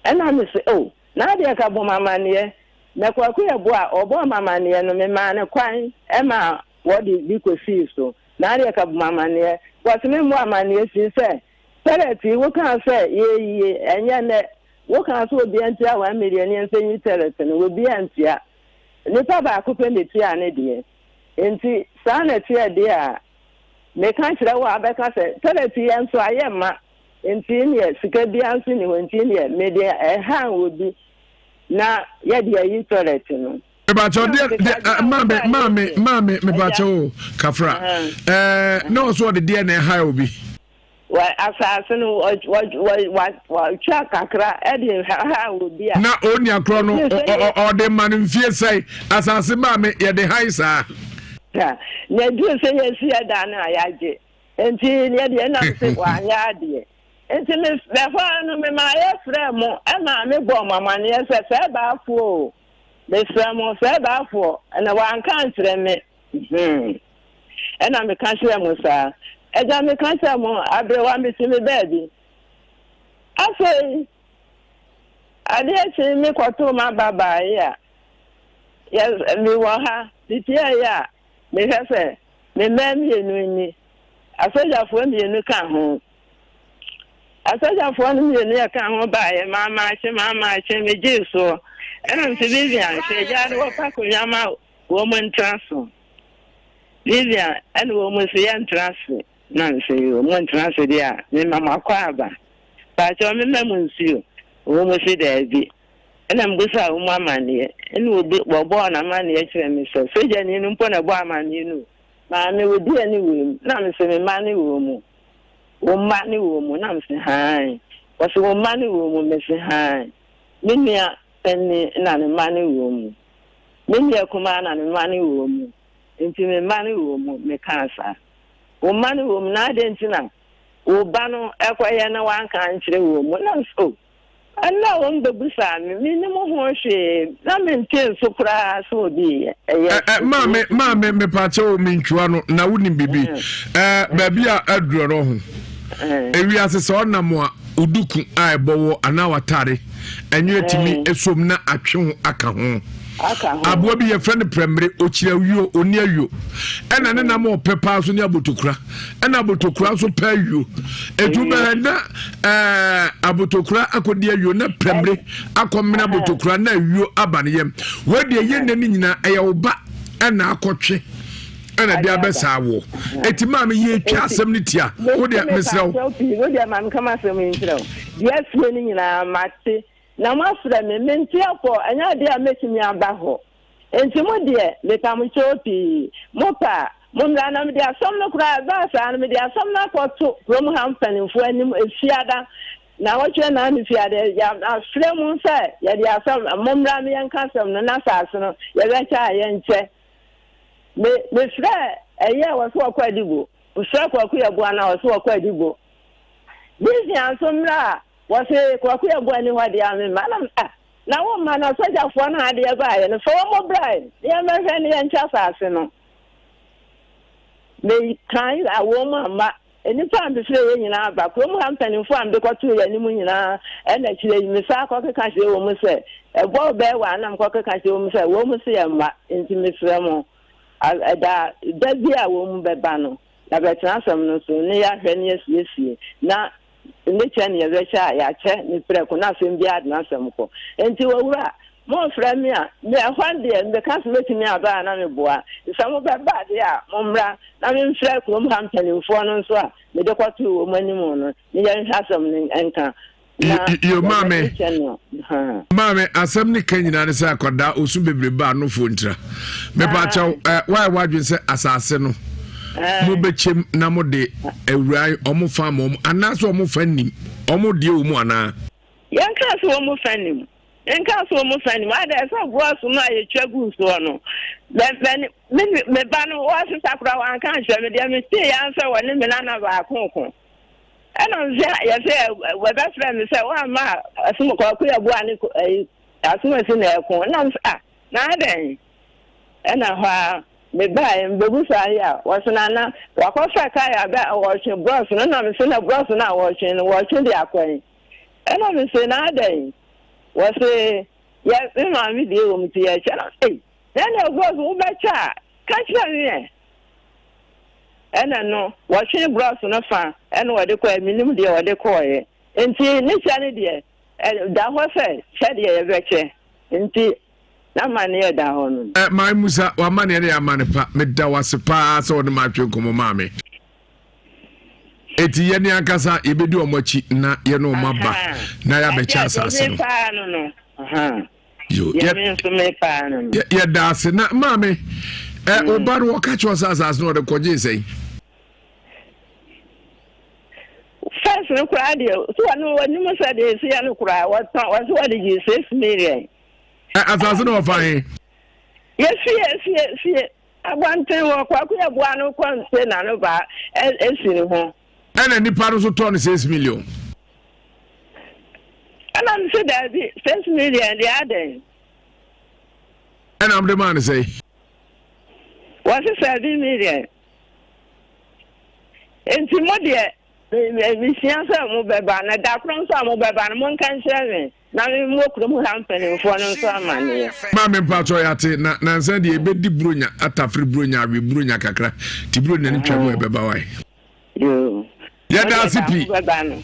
Ɛna me se, oh, na adeɛ ka bɔ me amaneɛ. Na Kwaku Yeboah a ɔbɔɔ me amaneɛ no, me maa no kwan ma wɔde bi kɔsii so. Na adeɛ ka bɔ me amaneɛ. Wɔse me mmɔ amaneɛ firi sɛ, Pɛrɛt yi wo kaa sɛ yɛyie, ɛnyɛ nnɛ. Wokaa sɛ obiara ntua 1 million ne yɛmfa nyi toilet no, obiara antua. Nipa baako pɛ na etuaa ne deɛ. Enti saa na ɛteɛ deɛ a, meka kyerɛ wo a wobɛka sɛ toilet yi nso ayɛ ma, enti neɛ sika biara nso nni hɔ, enti neɛ mede ɛhan obi na yɛde ayi toilet no. Mepakyɛw deɛ deɛ maame maame maame mepakyɛw o kafra ɛɛ na ɔso ɔde deɛ na ɛha obi. Wɔ asase no wɔ wɔ wɔ wɔtwa kakra ɛde ha obi a. Na onua korɔ no ɔde ma no mfie sɛe asase maame yɛde han saa. Na eduru sɛ yɛsi ɛdan no a yɛagye nti yɛde ɛnam se wanyɛ adeɛ. Nti me ɛhɔ ara no memaa yɛfrɛɛ mo ɛmaa me bɔɔ mo amaneɛ sɛ sɛ baafoɔ o mesrɛ mo sɛ baafoɔ ɛna wanka ankyerɛ me hmm ɛna meka kyerɛ mo saa agya meka kyerɛ mo aberewa mesi me baabi afei adeɛ kye me kɔtoo m'ababaa yi a yɛ mewɔ ha mepiaeɛ a mehwɛ sɛ me mmaa mmienu ni asogyafoɔ mmienu ka ho Asogyafoɔ no mmienu a ɛka ho baeɛ, maamaakye, maamaakye, megyee soɔ. Ɛna mese, Vivian, hwɛ gya no wɔfa akonnwa ma wɔn ntena so. Vivian, ɛna wɔn se yɛntena ase. Na mese, yoo, mo ntena ase deɛ a, mema mo akɔ aba. Paakyɛw mema mo nsuo? Wɔn se daabi. Ɛna mebisaa wɔn amanneɛ. Ɛna obi, wɔbɔɔ no amanneɛ kyerɛɛ me sɛ, sogyani no mpo na ɛbɔɔ amanneɛ no o. Maame, wo deɛ ne wɔ mu. Na mese, me mma ne wɔ mu. Wo mma ne wɔ mu? Na mese, Hann. Ɔse, Wo mma ne wɔ mu? Mese, Hann. Me nua panin na ne mma ne wɔ mu. Me nua kumaa na ne mma ne wɔ mu. Nti me mma ne wɔ mu. Mekaa saa. Wo mma ne wɔ mu, na adɛn nti na wo ba no kɔyɛ na wanka ankyerɛ wɔ mu? Na mese, Oh, Ɛnna a wɔbɛbisaa me, mennim ho hwee, na mentee nso koraa sɛ obi reyɛ. Ɛyɛ Ɛ ɛ maame maame mepaakyɛ o mentwiwa no na wonim biribi ɛ baabi a aduro no ho ewiase sɛ ɔnam a oduku a ɛbɔ wɔ anaa wataare ɛnwo etumi esom na atwe ho aka ho aboa bi yɛfrɛ no prɛmire okyiri awio oni awio ɛna ne nam ɔpɛ paa so ne abotokura ɛna abotokura nso pɛ awio etu bɛhɛ na ɛɛ abotokura akɔdi awio na prɛmire akɔmena abotokura na awio aba ne yam wɔde ɛyɛ nne ne nyinaa ɛyɛ wo ba ɛna akɔtwe ɛna de abɛsa awoɔ eti maame yɛ etwa asɛm ne tia wo deɛ mesrɛ wo. Wo deɛ maame kama asɛm yi nkyerɛ wo deɛ asie no nyinaa mate na moafrɛ me mente akɔ ɛnyɛ adeɛ a mɛtumi aba hɔ Enti mo deɛ, mepa mo kyɛw pii, mopɛ a, mommra na mede asɛm no koraa, ɛbaa saa no, mede asɛm no akɔto kurom ha mpanimfoɔ anim Efiada, nnawɔtwe nnan ne Fiada, yɛafrɛ mo sɛ yɛde asɛm, mommra na yɛnka asɛm no, na asase no, yɛbɛkyɛ a yɛnkyɛ. Me, mefrɛɛ ɛyɛ a wɔse wɔkɔ Adigbo, mefrɛ Kwaku Yeboah no a wɔse wɔkɔ Adigbo. Vivian nso mmra a wɔse Kwaku Yeboah ni hɔ deɛ a memma, na ah, Na wo mma no, asogyafoɔ no a adeɛ baeɛ no, fa wɔn bra na yɛmmɛhwɛ na yɛnkyɛ asase no. Mekan a wɔn amma. Nnipa a mefrɛɛ yɛn nyinaa aba. Kurom ha mpanimfoɔ a mede kɔtoo yɛn anim nyinaa, ɛna akyire yi mesan kɔkeka kyerɛɛ wɔn sɛ, ɛbɔ bɛyɛ wɔ a na mekɔkeka kyerɛ wɔn sɛ, wɔn se yɛn mma, enti mesrɛ mo, da da bi a wɔn bɛba no, yɛabɛtena asɛm no so na yɛahwɛ na yɛasiesie na Ne kyɛ ne yɛbɛkyɛ a, yɛakyɛ ne prɛko na asɛm biara de n'asɛm kɔ. Enti owura, momfrɛ me a, me ɛhɔ deɛ meka sɛ mɛtumi aba a na meboa. Sɛ mobɛba deɛ a, mommra na memfrɛ kurom ha mpanimfoɔ no nso a mede kɔtoo wɔn anim no na yɛnhwɛ asɛm no nka. Na Yo maame, yɛbɛkyɛ no. Ha. maame asɛm ne ka nyinaa ne sɛ akwadaa osu bebrebe a nofoɔ ntira. Mepaakyɛw, ɛ woayɛ w'adwene sɛ asase no mobɛkyɛm na mode awura ɔmo fa ama ɔmo anaasɛ ɔmo fa nnim ɔmo deɛ wɔ mu anaa? Yɛnkaa sɛ ɔmo fa nnim. Yɛnkaa sɛ ɔmo fa nnim. Adɛn sɛ boɔ so no a yɛtwa guu soɔ no, mɛ mɛ me me ba no wɔasesa koraa wanka ankyerɛ me. Deɛ metee ara sɛ wɔne me nana baako ko. Ɛna ɔsɛ yɛsɛ wɔbɛfrɛ me sɛ woamma asom Kwaku Yeboah ne Asomasi na ɛko. Ɛna mesɛ ah na adɛn? Ɛna hɔ ara mebaeɛ mebɛbusaa yi a wɔse nana wakɔfa kaa yɛ abɛ wɔtwe brɔs no na mese na brɔs no a wɔtwe no wɔtwe de akɔ yi ɛna mese na adɛn wɔse yɛ me maame deɛ wɔ mu ti yɛkyɛ na ei na ɛna brɔs wobɛkyɛ a ka kyerɛ me ɛ ɛna no wɔtwe brɔs no fa ɛna wɔde kɔɛ menim deɛ wɔde kɔɔeɛ nti ne kyɛ no deɛ. Ɛda hɔ sɛ sɛdeɛ yɛbɛkyɛ nti n'amanneɛ da hɔ no. Ɛ Maame Musa, w'amanneɛ no yɛ amanne pa. Meda wo ase paa sɛ wɔne m'atwe nkɔmmɔ maa me. Eti yɛne ankasa yɛbɛdi wɔn akyi na yɛne wɔn aba na yɛabɛkyɛ asase no. Yo, yɛda ase na maame ɛ wo ba no wɔka kyerɛ sɛ asase no ɔde kɔgyee sɛn? First no koraa deɛ so wɔn wɔnim sɛ deɛ esi yɛ no koraa wɔtɔn wɔsi wɔde gye 6 million. Ɛ asase no wɔfa he? Yɛfie fie fie abɔnten wɔ Kwaku Yɛboa no kɔ nse na no ba esi ne ho. Ɛna nipa no nso tɔɔ no 6 million. Ɛna mi si daabi, 6 million deɛ adɛn. Ɛna mo de maa no sɛ. Wɔsi 7 million nti mo deɛ mesua sɛ mo bɛba na da koro nso a mo bɛba no mo nka nkyerɛ me na me mmɔ kurom ha mpanimfoɔ no nso amanneɛ. Maame mpatsɔ yate na nansa deɛ ebedi buronya atafere buronya awe buronya kakra ti buronya no twa mu a ɛbɛba wae. Yoo. Yɛda ase pii. Bɛba no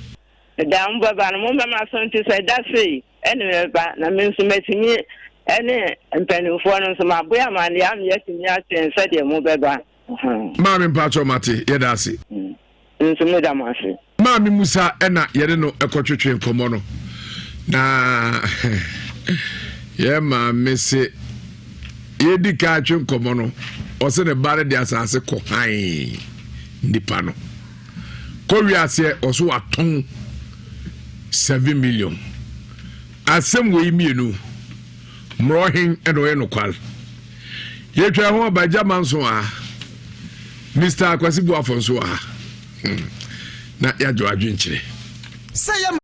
da mo bɛba no mo mbɛma so nti sɛ da sei ɛne mɛba na me nso mɛtumi ɛne mpanimfoɔ no nso maboa amanneɛ ama yɛatumi atwɛn sɛdeɛ mo bɛba. Maame mpatsɔ mate, yɛda ase. Nso meda mo ase. Maame Musa ɛna yɛne no ɛkɔtwetwe nkɔmmɔ no na yɛ maame se yɛdi ka atwe nkɔmmɔ no ɔsɛ ne ba no de asase kɔ hann nipa no kɔ wiaseɛ ɔso watɔn 7 million. Asɛm wei mmienu mmerɛ ɛna ɔyɛ nokware. Yɛtwa ho aba gyama nso a Mr Akwasi Buafo nso wɔ ha na yɛagye adwenkyerɛ. Sɛ yɛ.